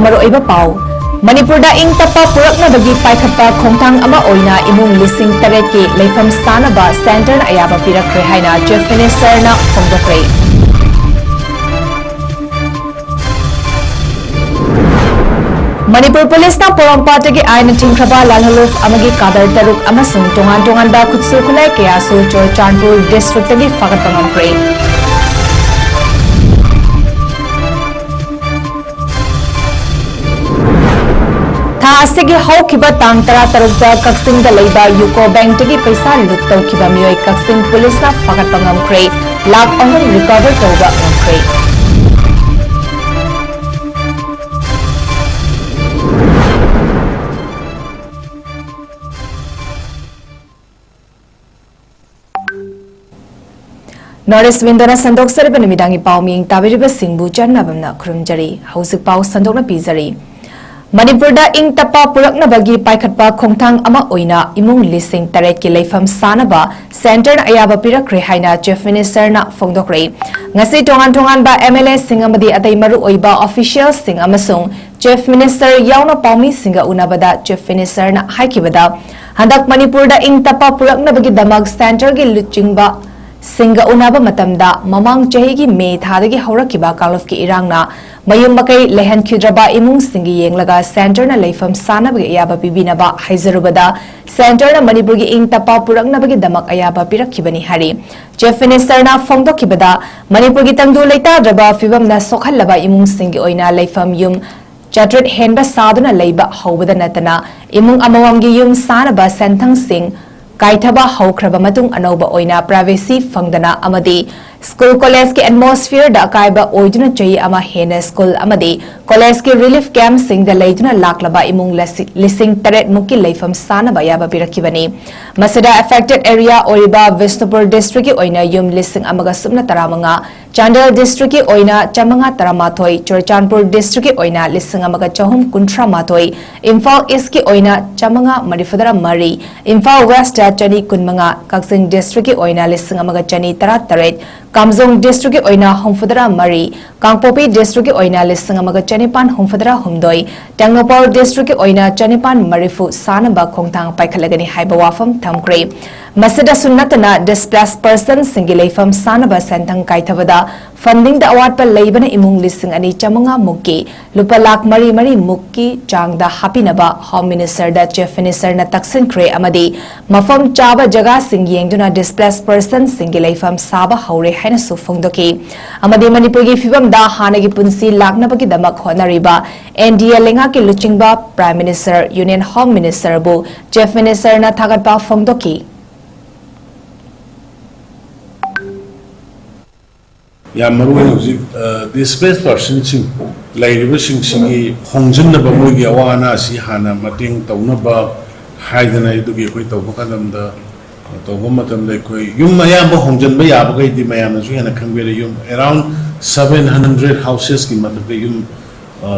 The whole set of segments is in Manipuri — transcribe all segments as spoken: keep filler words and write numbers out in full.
ꯃꯔꯨꯑꯣꯏꯕ ꯄꯥꯎ꯫ ꯃꯅꯤꯄꯨꯔꯗ ꯏꯪ ꯇꯞꯄ ꯄꯨꯔꯛꯅꯕꯒꯤ ꯄꯥꯏꯈꯠꯄ ꯈꯣꯡꯊꯥꯡ ꯑꯃ ꯑꯣꯏꯅ ꯏꯃꯨꯡ ꯂꯤꯁꯤꯡ ꯇꯔꯦꯠꯀꯤ ꯂꯩꯐꯝ ꯁꯥꯅꯕ centreꯅ ꯑꯌꯥꯕ ꯄꯤꯔꯛꯈ꯭ꯔꯦ ꯍꯥꯏꯅ Chief Ministerꯅ ꯐꯣꯡꯗꯣꯛꯈ꯭ꯔꯦ꯫ ꯃꯅꯤꯄꯨꯔ ꯄꯨꯂꯤꯁꯅ ꯄꯣꯔꯣꯝꯄꯥꯠꯇꯒꯤ ꯑꯥꯏꯟꯅ ꯊꯤꯡꯈ꯭ꯔꯕ ꯂꯥꯜꯍꯧꯂꯨꯞ ꯑꯃꯒꯤ ꯀꯥꯗꯔ ꯇꯔꯨꯛ ꯑꯃꯁꯨꯡ ꯇꯣꯉꯥꯟ ꯇꯣꯉꯥꯟꯕ ꯈꯨꯠꯁꯨ ꯈꯨꯠꯂꯥꯏ ꯀꯌꯥꯁꯨ ꯆꯨꯔꯆꯥꯟꯄꯨꯔ districtꯇꯒꯤ ꯐꯥꯒꯠꯄ ꯉꯝꯈ꯭ꯔꯦ꯫ ꯊꯥ ꯑꯁꯤꯒꯤ ꯍꯧꯈꯤꯕ ꯇꯥꯡ ꯇꯔꯥꯇꯔꯨꯛꯇ ꯀꯛꯆꯤꯡꯗ ꯂꯩꯕ UCO Bankꯇꯒꯤ ꯄꯩꯁꯥ ꯂꯨꯠ ꯇꯧꯈꯤꯕ ꯃꯤꯑꯣꯏ ꯀꯛꯆꯤꯡ ꯄꯨꯂꯤꯁꯅ ꯐꯥꯒꯠꯄ ꯉꯝꯈ꯭ꯔꯦ꯫ ꯂꯥꯈ ꯑꯍꯨꯝ recover ꯇꯧꯕ ꯉꯝꯈ꯭ꯔꯦ꯫ North East Windowꯅ ꯁꯟꯗꯣꯛꯆꯔꯤꯕ ꯅꯨꯃꯤꯗꯥꯡꯒꯤ ꯄꯥꯎ ꯃꯤꯌꯦꯡ ꯇꯥꯕꯤꯔꯤꯕꯁꯤꯡꯕꯨ ꯆꯟꯅꯕꯝꯅ ꯈꯨꯔꯨꯝꯖꯔꯤ꯫ ꯍꯧꯖꯤꯛ ꯄꯥꯎ ꯁꯟꯗꯣꯛꯅ ꯄꯤꯖꯔꯤ꯫ ꯃꯅꯤꯄꯨꯔꯗ ꯏꯪ ꯇꯞꯄ ꯄꯨꯔꯛꯅꯕꯒꯤ ꯄꯥꯏꯈꯠꯄ ꯈꯣꯡꯊꯥꯡ ꯑꯃ ꯑꯣꯏꯅ ꯏꯃꯨꯡ ꯂꯤꯁꯤꯡ ꯇꯔꯦꯠꯀꯤ ꯂꯩꯐꯝ ꯁꯥꯅꯕ centreꯅ ꯑꯌꯥꯕ ꯄꯤꯔꯛꯈ꯭ꯔꯦ ꯍꯥꯏꯅ Chief Ministerꯅ ꯐꯣꯡꯗꯣꯛꯈ꯭ꯔꯦ꯫ ꯉꯁꯤ ꯇꯣꯉꯥꯟ ꯇꯣꯉꯥꯟꯕ MLAꯁꯤꯡ ꯑꯃꯗꯤ ꯑꯇꯩ ꯃꯔꯨꯑꯣꯏꯕ officialꯁꯤꯡ ꯑꯃꯁꯨꯡ Chief Minister ꯌꯥꯎꯅ ꯄꯥꯎꯃꯤꯁꯤꯡꯒ ꯎꯅꯕꯗ Chief Ministerꯅ ꯍꯥꯏꯈꯤꯕꯗ, ꯍꯟꯗꯛ ꯃꯅꯤꯄꯨꯔꯗ ꯏꯪ ꯇꯞꯄ ꯄꯨꯔꯛꯅꯕꯒꯤꯗꯃꯛ centreꯒꯤ ꯂꯨꯆꯤꯡꯕꯁꯤꯡꯒ ꯎꯅꯕ ꯃꯇꯝꯗ ꯃꯃꯥꯡ ꯆꯍꯤꯒꯤ ꯃꯦ ꯊꯥꯗꯒꯤ ꯍꯧꯔꯛꯈꯤꯕ ꯀꯥꯡꯂꯨꯞꯀꯤ ꯏꯔꯥꯡꯅ ꯃꯌꯨꯝ ꯃꯀꯩ ꯂꯩꯍꯟꯈꯤꯗ꯭ꯔꯕ ꯏꯃꯨꯡꯁꯤꯡꯒꯤ ꯌꯦꯡꯂꯒ centreꯅ ꯂꯩꯐꯝ ꯁꯥꯅꯕꯒꯤ ꯑꯌꯥꯕ ꯄꯤꯕꯤꯅꯕ ꯍꯥꯏꯖꯔꯨꯕꯗ, centreꯅ ꯃꯅꯤꯄꯨꯔꯒꯤ ꯏꯪ ꯇꯞꯄ ꯄꯨꯔꯛꯅꯕꯒꯤꯗꯃꯛ ꯑꯌꯥꯕ ꯄꯤꯔꯛꯈꯤꯕꯅꯤ ꯍꯥꯏꯔꯤ꯫ Chief Ministerꯅ ꯐꯣꯡꯗꯣꯛꯈꯤꯕꯗ, ꯃꯅꯤꯄꯨꯔꯒꯤ ꯇꯪꯗꯨ ꯂꯩꯇꯥꯗ꯭ꯔꯕ ꯐꯤꯕꯝꯅ ꯁꯣꯛꯍꯜꯂꯕ ꯏꯃꯨꯡꯁꯤꯡꯒꯤ ꯑꯣꯏꯅ ꯂꯩꯐꯝ ꯌꯨꯝ ꯆꯥꯇ꯭ꯔꯦꯠ ꯍꯦꯟꯕ ꯁꯥꯗꯨꯅ ꯂꯩꯕ ꯍꯧꯕꯗ ꯅꯠꯇꯅ, ꯏꯃꯨꯡ ꯑꯃꯃꯝꯒꯤ ꯌꯨꯝ ꯁꯥꯅꯕ ꯁꯦꯟꯊꯪꯁꯤꯡ ꯀꯥꯏꯊꯕ ꯍꯧꯈ꯭ꯔꯕ ꯃꯇꯨꯡ ꯑꯅꯧꯕ ꯑꯣꯏꯅ privacy ꯐꯪꯗꯅ ꯑꯃꯗꯤ school collegeꯀꯤ atmosphereꯗ ꯑꯀꯥꯏꯕ ꯑꯣꯏꯗꯨꯅ ꯆꯍꯤ ꯑꯃ ꯍꯦꯟꯅ school ꯑꯃꯗꯤ collegeꯀꯤ relief campꯁꯤꯡꯗ ꯂꯩꯗꯨꯅ ꯂꯥꯛꯂꯕ ꯏꯃꯨꯡ ꯂꯤꯁꯤꯡ ꯇꯔꯦꯠ ꯃꯨꯛꯀꯤ ꯂꯩꯐꯝ ꯁꯥꯅꯕ ꯑꯌꯥꯕ ꯄꯤꯔꯛꯈꯤꯕꯅꯤ꯫ ꯃꯁꯤꯗ affected area ꯑꯣꯏꯔꯤꯕ ꯕꯤꯁꯅꯨꯄꯨꯔ districtꯀꯤ ꯑꯣꯏꯅ ꯌꯨꯝ ꯂꯤꯁꯤꯡ ꯑꯃꯒ ꯁꯨꯞꯅ ꯇꯔꯥꯃꯉꯥ, ꯆꯥꯟꯗꯦꯜ districtꯀꯤ ꯑꯣꯏꯅ ꯆꯥꯃꯉꯥ ꯇꯔꯥꯃꯥꯊꯣꯏ, ꯆꯨꯔꯆꯥꯟꯄꯨꯔ districtꯀꯤ ꯑꯣꯏꯅ ꯂꯤꯁꯤꯡ ꯑꯃꯒ ꯆꯍꯨꯝ ꯀꯨꯟꯊ꯭ꯔꯥ ꯃꯥꯊꯣꯏ, ꯏꯝꯐꯥꯜ Eastꯀꯤ ꯑꯣꯏꯅ ꯆꯥꯃꯉꯥ ꯃꯔꯤꯐꯨꯇꯔꯥ ꯃꯔꯤ, ꯏꯝꯐꯥꯜ Westꯇ ꯆꯅꯤ ꯀꯨꯟꯃꯉꯥ, ꯀꯛꯆꯤꯡ districtꯀꯤ ꯑꯣꯏꯅ ꯂꯤꯁꯤꯡ ꯑꯃꯒ ꯆꯅꯤ ꯇꯔꯥꯇꯔꯦꯠ, ꯀꯥꯝꯖꯣꯡ districtꯀꯤ ꯑꯣꯏꯅ ꯍꯨꯝꯐꯨꯇꯔꯥ ꯃꯔꯤ, ꯀꯥꯡꯄꯣꯛꯄꯤ ꯗꯤꯁꯇ꯭ꯔꯤꯛꯀꯤ ꯑꯣꯏꯅ ꯂꯤꯁꯤꯡ ꯑꯃꯒ ꯆꯅꯤꯄꯥꯟ ꯍꯨꯝꯐꯨꯇꯔꯥ ꯍꯨꯝꯗꯣꯏ, ꯇꯦꯡꯅꯧꯄꯜ ꯗꯤꯁꯇ꯭ꯔꯤꯛꯀꯤ ꯑꯣꯏꯅ ꯆꯅꯤꯄꯥꯟ ꯃꯔꯤꯐꯨ ꯁꯥꯅꯕ ꯈꯣꯡꯊꯥꯡ ꯄꯥꯏꯈꯠꯂꯒꯅꯤ ꯍꯥꯏꯕ ꯋꯥꯐꯝ ꯊꯝꯈ꯭ꯔꯦ꯫ ꯃꯁꯤꯗꯁꯨ ꯅꯠꯇꯅ, ꯗꯤꯁꯄ꯭ꯂꯦꯁ ꯄꯔꯁꯟꯁꯤꯡꯒꯤ ꯂꯩꯐꯝ ꯁꯥꯅꯕ ꯁꯦꯟꯊꯪ ꯀꯥꯏꯊꯕꯗ ꯐꯟꯗꯤꯡꯗ ꯑꯋꯥꯠꯄ ꯂꯩꯕꯅ ꯏꯃꯨꯡ ꯂꯤꯁꯤꯡ ꯑꯅꯤ ꯆꯥꯃꯉꯥ ꯃꯨꯛꯀꯤ ꯂꯨꯄꯥ ꯂꯥꯈ ꯃꯔꯤ ꯃꯔꯤ ꯃꯨꯛꯀꯤ ꯆꯥꯡꯗ ꯍꯥꯞꯄꯤꯅꯕ ꯍꯣꯝ ꯃꯤꯅꯤꯁꯇꯔꯗ ꯆꯤꯐ ꯃꯤꯅꯤꯁꯇꯔꯅ ꯇꯛꯁꯤꯟꯈ꯭ꯔꯦ ꯑꯃꯗꯤ ꯃꯐꯝ ꯆꯥꯕ ꯖꯒꯥꯁꯤꯡ ꯌꯦꯡꯗꯨꯅ ꯗꯤꯁꯄ꯭ꯂꯦꯁ ꯄꯔꯁꯟꯁꯤꯡꯒꯤ ꯂꯩꯐꯝ ꯁꯥꯕ ꯍꯧꯔꯦ ꯍꯥꯏꯅꯁꯨ ꯐꯣꯡꯗꯣꯛꯈꯤ꯫ ꯑꯃꯗꯤ ꯃꯅꯤꯄꯨꯔꯒꯤ ꯐꯤꯕꯝꯗ ꯍꯥꯟꯅꯒꯤ ꯄꯨꯟꯁꯤ ꯂꯥꯛꯅꯕꯒꯤꯗꯃꯛ ꯍꯣꯠꯅꯔꯤꯕ ꯑꯦꯟ ꯗꯤ ꯑꯦ ꯂꯩꯉꯥꯛꯀꯤ ꯂꯨꯆꯤꯡꯕ ꯄ꯭ꯔꯥꯏꯝ ꯃꯤꯅꯤꯁꯇꯔ, ꯌꯨꯅꯤꯌꯟ ꯍꯣꯝ ꯃꯤꯅꯤꯁꯇꯔꯕꯨ ꯆꯤꯐ ꯃꯤꯅꯤꯁꯇꯔꯅ ꯊꯥꯒꯠꯄ ꯐꯣꯡꯗꯣꯛꯈꯤ꯫ ꯌꯥꯝ ꯃꯔꯨ ꯑꯣꯏꯅ ꯍꯧꯖꯤꯛ, ꯑ, ꯗꯤꯁꯄ꯭ꯂꯦꯁ ꯄꯔꯁꯟꯁꯤꯡ ꯂꯩꯔꯤꯕꯁꯤꯡꯁꯤꯒꯤ ꯍꯣꯡꯖꯤꯟꯅꯕ, ꯃꯣꯏꯒꯤ ꯑꯋꯥ ꯑꯅꯥꯁꯤ ꯍꯥꯟꯅ ꯃꯇꯦꯡ ꯇꯧꯅꯕ ꯍꯥꯏꯗꯅ ꯑꯗꯨꯒꯤ ꯑꯩꯈꯣꯏ ꯇꯧꯕ ꯀꯥꯟꯗ, ꯇꯧꯕ ꯃꯇꯝꯗ ꯑꯩꯈꯣꯏ ꯌꯨꯝ ꯑꯌꯥꯝꯕ ꯍꯣꯡꯖꯤꯟꯕ ꯌꯥꯕꯈꯩꯗꯤ ꯃꯌꯥꯝꯅꯁꯨ ꯍꯦꯟꯅ ꯈꯪꯕꯤꯔꯦ꯫ ꯌꯨꯝ around seven hundred houses ꯀꯤ ꯃꯊꯛꯇ ꯌꯨꯝ, ꯑ,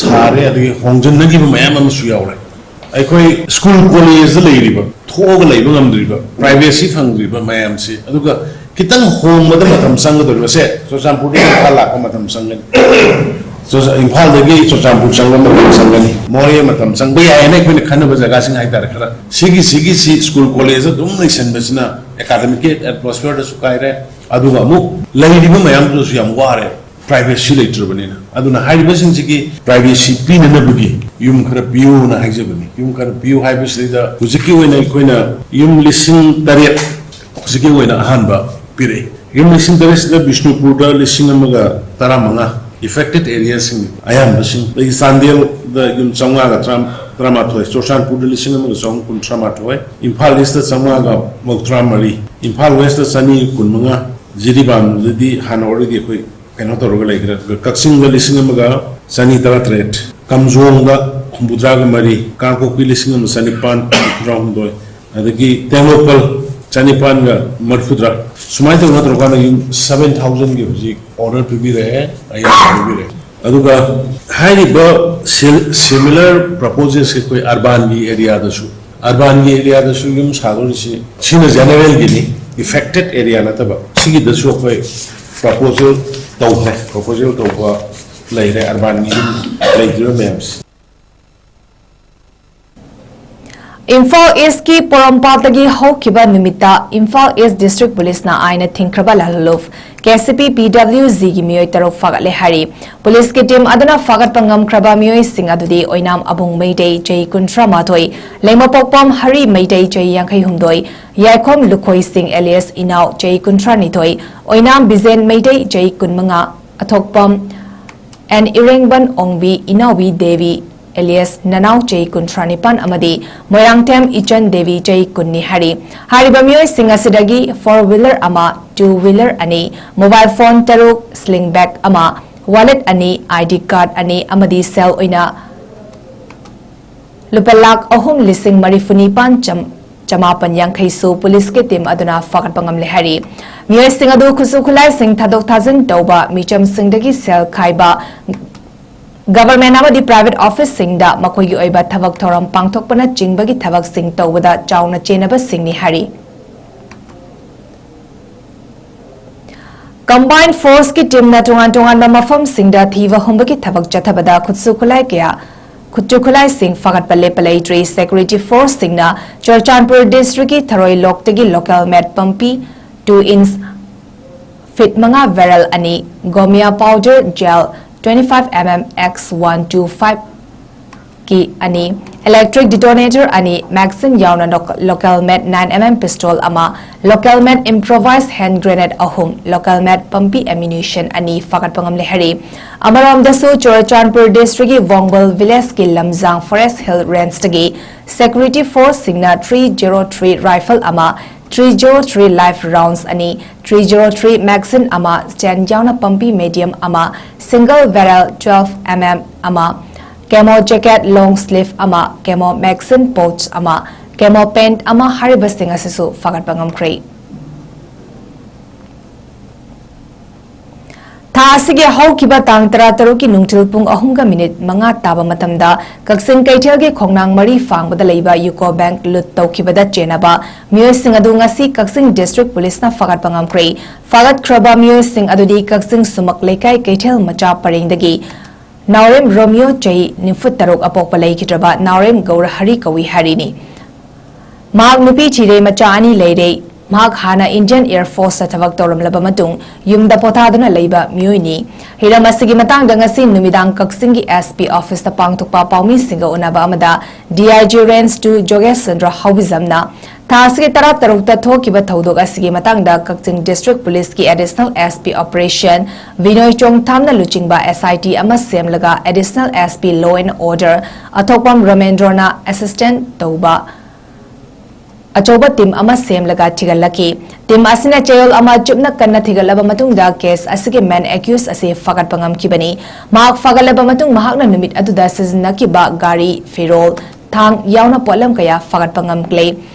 ꯁꯥꯔꯦ, ꯑꯗꯒꯤ ꯍꯣꯡꯖꯤꯟꯅꯈꯤꯕ ꯃꯌꯥꯝ ꯑꯃꯁꯨ ꯌꯥꯎꯔꯦ꯫ ꯑꯩꯈꯣꯏ ꯁ꯭ꯀꯨꯜ ꯀꯣꯂꯦꯖꯇ ꯂꯩꯔꯤꯕ, ꯊꯣꯛꯑꯒ ꯂꯩꯕ ꯉꯝꯗ꯭ꯔꯤꯕ, privacy ꯐꯪꯗ꯭ꯔꯤꯕ ꯃꯌꯥꯝꯁꯤ, ꯑꯗꯨꯒ ꯈꯤꯇꯪ ꯍꯣꯡꯕꯗ ꯃꯇꯝ ꯆꯪꯒꯗꯧꯔꯤꯕꯁꯦ, ꯆꯨꯔꯆꯥꯟꯄꯨꯔꯗꯒꯤ ꯏꯝꯐꯥꯜ ꯂꯥꯛꯄ ꯃꯇꯝ ꯆꯪꯒꯅꯤ꯫ ꯆꯨꯔꯆꯥ-, ꯏꯝꯐꯥꯜꯗꯒꯤ ꯆꯨꯔꯆꯥꯟꯄꯨꯔ ꯆꯪꯕ ꯃꯇꯝ ꯆꯪꯒꯅꯤ, ꯃꯣꯔꯦ ꯃꯇꯝ ꯆꯪꯕ ꯌꯥꯏ ꯍꯥꯏꯅ ꯑꯩꯈꯣꯏꯅ ꯈꯟꯅꯕ ꯖꯒꯥꯁꯤꯡ ꯍꯥꯏꯇꯥꯔꯦ꯫ ꯈꯔ ꯁꯤꯒꯤ, ꯁꯤꯒꯤꯁꯤ ꯁ꯭ꯀꯨꯜ ꯀꯣꯂꯦꯖꯇ ꯑꯗꯨꯝ ꯂꯩꯁꯟꯕꯁꯤꯅ academic atmosphere ꯗꯁꯨ ꯀꯥꯏꯔꯦ, ꯑꯗꯨꯒ ꯑꯃꯨꯛ ꯂꯩꯔꯤꯕ ꯃꯌꯥꯝꯗꯨꯗꯁꯨ ꯌꯥꯝ ꯋꯥꯔꯦ꯫ Privacy ꯂꯩꯇ꯭ꯔꯕꯅꯤꯅ꯫ ꯑꯗꯨꯅ ꯍꯥꯏꯔꯤꯕꯁꯤꯡꯁꯤꯒꯤ privacy ꯄꯤꯅꯅꯕꯒꯤ ꯌꯨꯝ ꯈꯔ ꯄꯤꯌꯨꯅ ꯍꯥꯏꯖꯕꯅꯤ꯫ ꯌꯨꯝ ꯈꯔ ꯄꯤꯌꯨ ꯍꯥꯏꯕꯁꯤꯗꯩꯗ ꯍꯧꯖꯤꯛꯀꯤ ꯑꯣꯏꯅ ꯑꯩꯈꯣꯏꯅ ꯌꯨꯝ ꯂꯤꯁꯤꯡ ꯇꯔꯦꯠ ꯍꯧꯖꯤꯛꯀꯤ ꯑꯣꯏꯅ ꯑꯍꯥꯟꯕ ꯄꯤꯔꯛꯏ꯫ ꯌꯨꯝ ꯂꯤꯁꯤꯡ ꯇꯔꯦꯠꯁꯤꯗ ꯕꯤꯁꯅꯨꯄꯨꯔꯗ ꯂꯤꯁꯤꯡ ꯑꯃꯒ ꯇꯔꯥꯃꯉꯥ affected area ꯁꯤꯡ ꯑꯌꯥꯝꯕꯁꯤꯡ, ꯑꯗꯒꯤ ꯆꯥꯟꯗꯦꯜꯗ ꯌꯨꯝ ꯆꯥꯝꯃꯉꯥꯒ ꯇꯔꯥ-, ꯇꯔꯥꯃꯥꯊꯣꯏ, ꯆꯨꯔꯆꯥꯟꯄꯨꯔꯗ ꯂꯤꯁꯤꯡ ꯑꯃꯒ ꯆꯍꯨꯝ ꯀꯨꯟꯊ꯭ꯔꯥ ꯃꯥꯊꯣꯏ, ꯏꯝꯐꯥꯜ ꯏꯁꯇ ꯆꯥꯝꯃꯉꯥꯒ ꯃꯧꯗ꯭ꯔꯥ ꯃꯔꯤ, ꯏꯝꯐꯥꯜ ꯋꯦꯁꯇ ꯆꯅꯤ ꯀꯨꯟꯃꯉꯥ, ꯖꯤꯔꯤꯕꯥꯝꯗꯗꯤ ꯍꯥꯟꯅ already ꯑꯩꯈꯣꯏ ꯀꯩꯅꯣ ꯇꯧꯔꯒ ꯂꯩꯈ꯭ꯔꯦ꯫ ꯀꯛꯆꯤꯡꯗ ꯂꯤꯁꯤꯡ ꯑꯃꯒ ꯆꯅꯤ ꯇꯔꯥꯇꯔꯦꯠ, ꯀꯥꯝꯖꯣꯡꯗ ꯍꯨꯝꯐꯨꯇꯔꯥꯒ ꯃꯔꯤ, ꯀꯥꯡꯄꯣꯛꯄꯤ ꯂꯤꯁꯤꯡ ꯑꯃ ꯆꯅꯤꯄꯥꯟ ꯍꯨꯝꯐꯨꯇꯔꯥꯍꯨꯝꯗꯣꯏ, ꯑꯗꯒꯤ ꯇꯦꯡꯅꯧꯄꯜ ꯆꯅꯤꯄꯥꯟꯒ ꯃꯔꯤꯐꯨꯇꯔꯥ꯫ ꯁꯨꯃꯥꯏꯅ ꯇꯧꯗꯅ ꯇꯧꯔꯀꯥꯟꯗ ꯌꯨꯝ seven thousand ꯒꯤ ꯍꯧꯖꯤꯛ order ꯄꯤꯕꯤꯔꯛꯑꯦ, ꯑꯌꯥꯕ ꯄꯤꯕꯤꯔꯛꯑꯦ꯫ ꯑꯗꯨꯒ ꯍꯥꯏꯔꯤꯕ ꯁꯤ-, similar proposal ꯁꯦ ꯑꯩꯈꯣꯏ urban ꯒꯤ area ꯗꯁꯨ, urban ꯒꯤ area ꯗꯁꯨ ꯌꯨꯝ ꯁꯥꯗꯣꯔꯤꯁꯤ, ꯁꯤꯅ general ꯒꯤꯅꯤ, affected area ꯅꯠꯇꯕ꯫ ꯁꯤꯒꯤꯗꯁꯨ ꯑꯩꯈꯣꯏ ꯄ꯭ꯔꯄꯣꯖꯦꯜ ꯇꯧꯈ꯭ꯔꯦ꯫ ꯄ꯭ꯔꯄꯣꯖꯦꯜ ꯇꯧꯕ ꯂꯩꯔꯦ, ꯑꯔꯕꯥꯟꯒꯤ ꯌꯨꯝ ꯂꯩꯇ꯭ꯔꯤꯕ ꯃꯌꯥꯝꯁꯦ꯫ ꯏꯝꯐꯥꯜ ꯏꯁꯀꯤ ꯄꯣꯔꯣꯝꯄꯥꯠꯇꯒꯤ ꯍꯧꯈꯤꯕ ꯅꯨꯃꯤꯠꯇ ꯏꯝꯐꯥꯜ ꯏꯁ ꯗꯤꯁꯇ꯭ꯔꯤꯛ ꯄꯨꯂꯤꯁꯅ ꯑꯥꯏꯟꯅ ꯊꯤꯡꯈ꯭ꯔꯕ ꯂꯥꯂꯨꯂꯨꯐ ꯀꯦ ꯁꯤ ꯄꯤ ꯄꯤ ꯗꯕ꯭ꯂꯤꯎ ꯖꯤꯒꯤ ꯃꯤꯑꯣꯏ ꯇꯔꯨꯛ ꯐꯥꯒꯠꯂꯦ ꯍꯥꯏꯔꯤ꯫ ꯄꯨꯂꯤꯁꯀꯤ ꯇꯤꯝ ꯑꯗꯨꯅ ꯐꯥꯒꯠꯄ ꯉꯝꯈ꯭ꯔꯕ ꯃꯤꯑꯣꯏꯁꯤꯡ ꯑꯗꯨꯗꯤ ꯑꯣꯏꯅꯥꯝ ꯑꯕꯨꯡ ꯃꯩꯇꯩ, ꯆꯍꯤ ꯀꯨꯟꯊ꯭ꯔꯥ ꯃꯥꯊꯣꯏ, ꯂꯩꯃꯄꯣꯛꯄꯝ ꯍꯔꯤ ꯃꯩꯇꯩ, ꯆꯍꯤ ꯌꯥꯡꯈꯩ ꯍꯨꯝꯗꯣꯏ, ꯌꯥꯏꯈꯣꯝ ꯂꯨꯈꯣꯏ ꯁꯤꯡ ꯑꯦꯂꯤꯌꯁ ꯏꯅꯥꯎ, ꯆꯍꯤ ꯀꯨꯟꯊ꯭ꯔꯥ ꯅꯤꯊꯣꯏ, ꯑꯣꯏꯅꯥꯝ ꯕꯤꯖꯦꯟ ꯃꯩꯇꯩ, ꯆꯍꯤ ꯀꯨꯟꯃꯉꯥ, ꯑꯊꯣꯛꯄꯝ ꯑꯦꯟ ꯏꯔꯦꯡꯕꯟ ꯑꯣꯡꯕꯤ ꯏꯅꯥꯎꯕꯤ ꯗꯦꯕꯤ ꯑꯦꯂꯤꯌꯁ ꯅꯅꯥꯎ, ꯆꯍꯤ ꯀꯨꯟꯊ꯭ꯔꯥ ꯅꯤꯄꯥꯟ ꯑꯃꯗꯤ ꯃꯣꯏꯔꯥꯡꯊꯦꯝ ꯏꯆꯟ ꯗꯦꯕꯤ, ꯆꯍꯤ ꯀꯨꯟꯅꯤ ꯍꯥꯏꯔꯤ꯫ ꯍꯥꯏꯔꯤꯕ ꯃꯤꯑꯣꯏꯁꯤꯡ ꯑꯁꯤꯗꯒꯤ ꯐꯣꯔ ꯋꯤꯂꯔ ꯑꯃ, ꯇꯨ ꯋꯤꯂꯔ ꯑꯅꯤ, ꯃꯣꯕꯥꯏꯜ ꯐꯣꯟ ꯇꯔꯨꯛ, ꯁ꯭ꯂꯤꯡ ꯕꯦꯒ ꯑꯃ, ꯋꯥꯂꯦꯠ ꯑꯅꯤ, ꯑꯥꯏ ꯗꯤ ꯀꯥꯔꯗ ꯑꯅꯤ ꯑꯃꯗꯤ ꯁꯦꯜ ꯑꯣꯏꯅ ꯂꯨꯄꯥ ꯂꯥꯈ ꯑꯍꯨꯝ ꯂꯤꯁꯤꯡ ꯃꯔꯤꯐꯨ ꯅꯤꯄꯥꯟ ꯆꯝ-, ꯆꯃꯥꯄꯟ ꯌꯥꯡꯈꯩꯁꯨ ꯄꯨꯂꯤꯁꯀꯤ ꯇꯤꯝ ꯑꯗꯨꯅ ꯐꯥꯒꯠꯄ ꯉꯝꯂꯦ ꯍꯥꯏꯔꯤ꯫ ꯃꯤꯑꯣꯏꯁꯤꯡ ꯑꯗꯨ ꯈꯨꯠꯁꯨ ꯈꯨꯠꯂꯥꯏꯁꯤꯡ ꯊꯥꯗꯣꯛ ꯊꯥꯖꯤꯟ ꯇꯧꯕ, ꯃꯤꯆꯝꯁꯤꯡꯗꯒꯤ ꯁꯦꯜ ꯈꯥꯏꯕ, ꯒꯚꯔꯟꯃꯦꯟꯠ ꯑꯃꯗꯤ ꯄ꯭ꯔꯥꯏꯚꯦꯠ ꯑꯣꯐꯤꯁꯁꯤꯡꯗ ꯃꯈꯣꯏꯒꯤ ꯑꯣꯏꯕ ꯊꯕꯛ ꯊꯧꯔꯝ ꯄꯥꯡꯊꯣꯛꯄꯅꯆꯤꯡꯕꯒꯤ ꯊꯕꯛꯁꯤꯡ ꯇꯧꯕꯗ ꯆꯥꯎꯅ ꯆꯦꯟꯅꯕꯁꯤꯡꯅꯤ ꯍꯥꯏꯔꯤ꯫ ꯀꯝꯕꯥꯏꯟ ꯐꯣꯔꯁꯀꯤ ꯇꯤꯝꯅ ꯇꯣꯉꯥꯟ ꯇꯣꯉꯥꯟꯕ ꯃꯐꯝꯁꯤꯡꯗ ꯊꯤꯕ ꯍꯨꯝꯕꯒꯤ ꯊꯕꯛ ꯆꯠꯊꯕꯗ ꯈꯨꯠꯁꯨ ꯈꯨꯠꯂꯥꯏ ꯀꯌꯥ, ꯈꯨꯠꯁꯨ ꯈꯨꯠꯂꯥꯏꯁꯤꯡ ꯐꯥꯒꯠꯄ ꯂꯦꯞꯄ ꯂꯩꯇ꯭ꯔꯤ꯫ ꯁꯦꯀ꯭ꯌꯨꯔꯤꯇꯤ ꯐꯣꯔꯁꯁꯤꯡꯅ ꯆꯨꯔꯆꯥꯟꯄꯨꯔ ꯗꯤꯁꯇ꯭ꯔꯤꯛꯀꯤ ꯊꯔꯣꯏ ꯂꯣꯛꯇꯒꯤ ꯂꯣꯀꯦꯜ ꯃꯦꯗ ꯄꯝꯄꯤ ꯇꯨ ꯏꯟꯆ ꯐꯤꯠ ꯃꯉꯥ ꯕꯦꯔꯦꯜ ꯑꯅꯤ, ꯒꯣꯃꯤꯌꯥ powder gel twenty five mm X one two five ꯀꯤ ꯑꯅꯤ, ꯏꯂꯦꯛꯇ꯭ꯔꯤꯛ ꯗꯤꯇꯣꯅꯦꯇꯔ ꯑꯅꯤ, ꯃꯦꯒꯥꯖꯤꯟ ꯌꯥꯎꯅ ꯂꯣꯛ-, ꯂꯣꯀꯦꯜ ꯃꯦꯗ nine mm ꯄꯤꯁꯇꯣꯜ ꯑꯃ, ꯂꯣꯀꯦꯜ ꯃꯦꯗ ꯏꯝꯄ꯭ꯔꯣꯚꯥꯏꯖ ꯍꯦꯟꯗ ꯒ꯭ꯔꯦꯅꯦꯗ ꯑꯍꯨꯝ, ꯂꯣꯀꯦꯜ ꯃꯦꯗ ꯄꯝꯄꯤ ꯑꯦꯃꯨꯅꯤꯁꯟ ꯑꯅꯤ ꯐꯥꯒꯠꯄ ꯉꯝꯂꯦ ꯍꯥꯏꯔꯤ꯫ ꯑꯃꯔꯣꯝꯗꯁꯨ ꯆꯨꯔꯆꯥꯟꯄꯨꯔ ꯗꯤꯁꯇ꯭ꯔꯤꯛꯀꯤ ꯋꯣꯡꯕꯜ ꯚꯤꯂꯦꯖꯀꯤ ꯂꯝꯖꯥꯡ ꯐꯣꯔꯦꯁ ꯍꯤꯜ ꯔꯦꯟꯖꯇꯒꯤ ꯁꯦꯀ꯭ꯌꯨꯔꯤꯇꯤ ꯐꯣꯔꯁꯁꯤꯡꯅ three zero three ꯔꯥꯏꯐꯜ ꯑꯃ, three zero three live rounds ꯑꯅꯤ, three zero three ꯃꯦꯒꯥꯖꯤꯟ ꯑꯃ, ꯁ꯭ꯇꯦꯟ ꯌꯥꯎꯅ ꯄꯝꯄꯤ ꯃꯦꯗꯤꯌꯝ ꯑꯃ, ꯁꯤꯡꯒꯜ ꯕꯦꯔꯦꯜ twelve mm ꯑꯃ, ꯀꯦꯃꯣ ꯖꯦꯀꯦꯠ ꯂꯣꯡ ꯁ꯭ꯂꯤꯚ ꯑꯃ, ꯀꯦꯃꯣ ꯃꯦꯒꯥꯖꯤꯟ ꯄꯣꯆ ꯑꯃ, ꯀꯦꯃꯣ ꯄꯦꯟꯠ ꯑꯃ ꯍꯥꯏꯔꯤꯕꯁꯤꯡ ꯑꯁꯤꯁꯨ ꯐꯥꯒꯠꯄ ꯉꯝꯈ꯭ꯔꯦ꯫ ꯊꯥ ꯑꯁꯤꯒꯤ ꯍꯧꯈꯤꯕ ꯇꯥꯡ ꯇꯔꯥꯇꯔꯨꯛꯀꯤ ꯅꯨꯡꯊꯤꯜ ꯄꯨꯡ ꯑꯍꯨꯝꯒ ꯃꯤꯅꯤꯠ ꯃꯉꯥ ꯇꯥꯕ ꯃꯇꯝꯗ ꯀꯛꯆꯤꯡ ꯀꯩꯊꯦꯜꯒꯤ ꯈꯣꯡꯅꯥꯡ ꯃꯔꯤ ꯐꯥꯡꯕꯗ ꯂꯩꯕ UCO Bank ꯂꯨꯠ ꯇꯧꯈꯤꯕꯗ ꯆꯦꯟꯅꯕ ꯃꯤꯑꯣꯏꯁꯤꯡ ꯑꯗꯨ ꯉꯁꯤ ꯀꯛꯆꯤꯡ District Policeꯅ ꯐꯥꯒꯠꯄ ꯉꯝꯈ꯭ꯔꯦ꯫ ꯐꯥꯒꯠꯈ꯭ꯔꯕ ꯃꯤꯑꯣꯏꯁꯤꯡ ꯑꯗꯨꯗꯤ ꯀꯛꯆꯤꯡ ꯁꯨꯃꯛ ꯂꯩꯀꯥꯏ ꯀꯩꯊꯦꯜ ꯃꯆꯥ ꯄꯔꯦꯡꯗꯒꯤ ꯅꯥꯎꯔꯦꯝ ꯔꯣꯃꯤꯌꯣ, ꯆꯍꯤ ꯅꯤꯐꯨ ꯇꯔꯨꯛ, ꯑꯄꯣꯛꯄ ꯂꯩꯈꯤꯗ꯭ꯔꯕ ꯅꯥꯎꯔꯦꯝ ꯒꯧꯔꯍꯔꯤ ꯀꯧꯏ ꯍꯥꯏꯔꯤꯅꯤ꯫ ꯃꯍꯥꯛ ꯅꯨꯄꯤ ꯊꯤꯔꯦ, ꯃꯆꯥ ꯑꯅꯤ ꯂꯩꯔꯦ꯫ ꯃꯍꯥꯛ ꯍꯥꯟꯅ Indian Air Forceꯇ ꯊꯕꯛ ꯇꯧꯔꯝꯂꯕ ꯃꯇꯨꯡ ꯌꯨꯝꯗ ꯄꯣꯊꯥꯗꯨꯅ ꯂꯩꯕ ꯃꯤꯑꯣꯏꯅꯤ꯫ ꯍꯤꯔꯝ ꯑꯁꯤꯒꯤ ꯃꯇꯥꯡꯗ ꯉꯁꯤ ꯅꯨꯃꯤꯗꯥꯡ ꯀꯛꯆꯤꯡꯒꯤ SP officeꯇ ꯄꯥꯡꯊꯣꯛꯄ ꯄꯥꯎꯃꯤꯁꯤꯡꯒ ꯎꯅꯕ ꯑꯃꯗ DIG Range two ꯖꯣꯒꯦꯁ ꯆꯟꯗ꯭ꯔ ꯍꯥꯎꯕꯤꯖꯝꯅ ꯊꯥ ꯑꯁꯤꯒꯤ ꯇꯔꯥꯇꯔꯨꯛꯇ ꯊꯣꯛꯈꯤꯕ ꯊꯧꯗꯣꯛ ꯑꯁꯤꯒꯤ ꯃꯇꯥꯡꯗ ꯀꯛꯆꯤꯡ District Policeꯀꯤ Additional SP Operation ꯕꯤꯅꯣꯏ ꯆꯣꯡꯊꯥꯝꯅ ꯂꯨꯆꯤꯡꯕ SIT ꯑꯃ ꯁꯦꯝꯂꯒ Additional SP Law and Order ꯑꯊꯣꯛꯄꯝ ꯔꯃꯦꯟꯗ꯭ꯔꯣꯅ assistant ꯇꯧꯕ ꯑꯆꯧꯕ team ꯑꯃ ꯁꯦꯝꯂꯒ ꯊꯤꯒꯠꯂꯛꯈꯤ꯫ Team ꯑꯁꯤꯅ ꯆꯌꯣꯜ ꯑꯃ ꯆꯨꯞꯅ ꯀꯟꯅ ꯊꯤꯒꯠꯂꯕ ꯃꯇꯨꯡꯗ case ꯑꯁꯤꯒꯤ main accused ꯑꯁꯤ ꯐꯥꯒꯠꯄ ꯉꯝꯈꯤꯕꯅꯤ꯫ ꯃꯍꯥꯛ ꯐꯥꯒꯠꯂꯕ ꯃꯇꯨꯡ ꯃꯍꯥꯛꯅ ꯅꯨꯃꯤꯠ ꯑꯗꯨꯗ ꯁꯤꯖꯤꯟꯅꯈꯤꯕ ꯒꯥꯔꯤ, ꯐꯤꯔꯣꯜ, ꯊꯥꯡ ꯌꯥꯎꯅ ꯄꯣꯠꯂꯝ ꯀꯌꯥ ꯐꯥꯒꯠꯄ ꯉꯝꯂꯦ꯫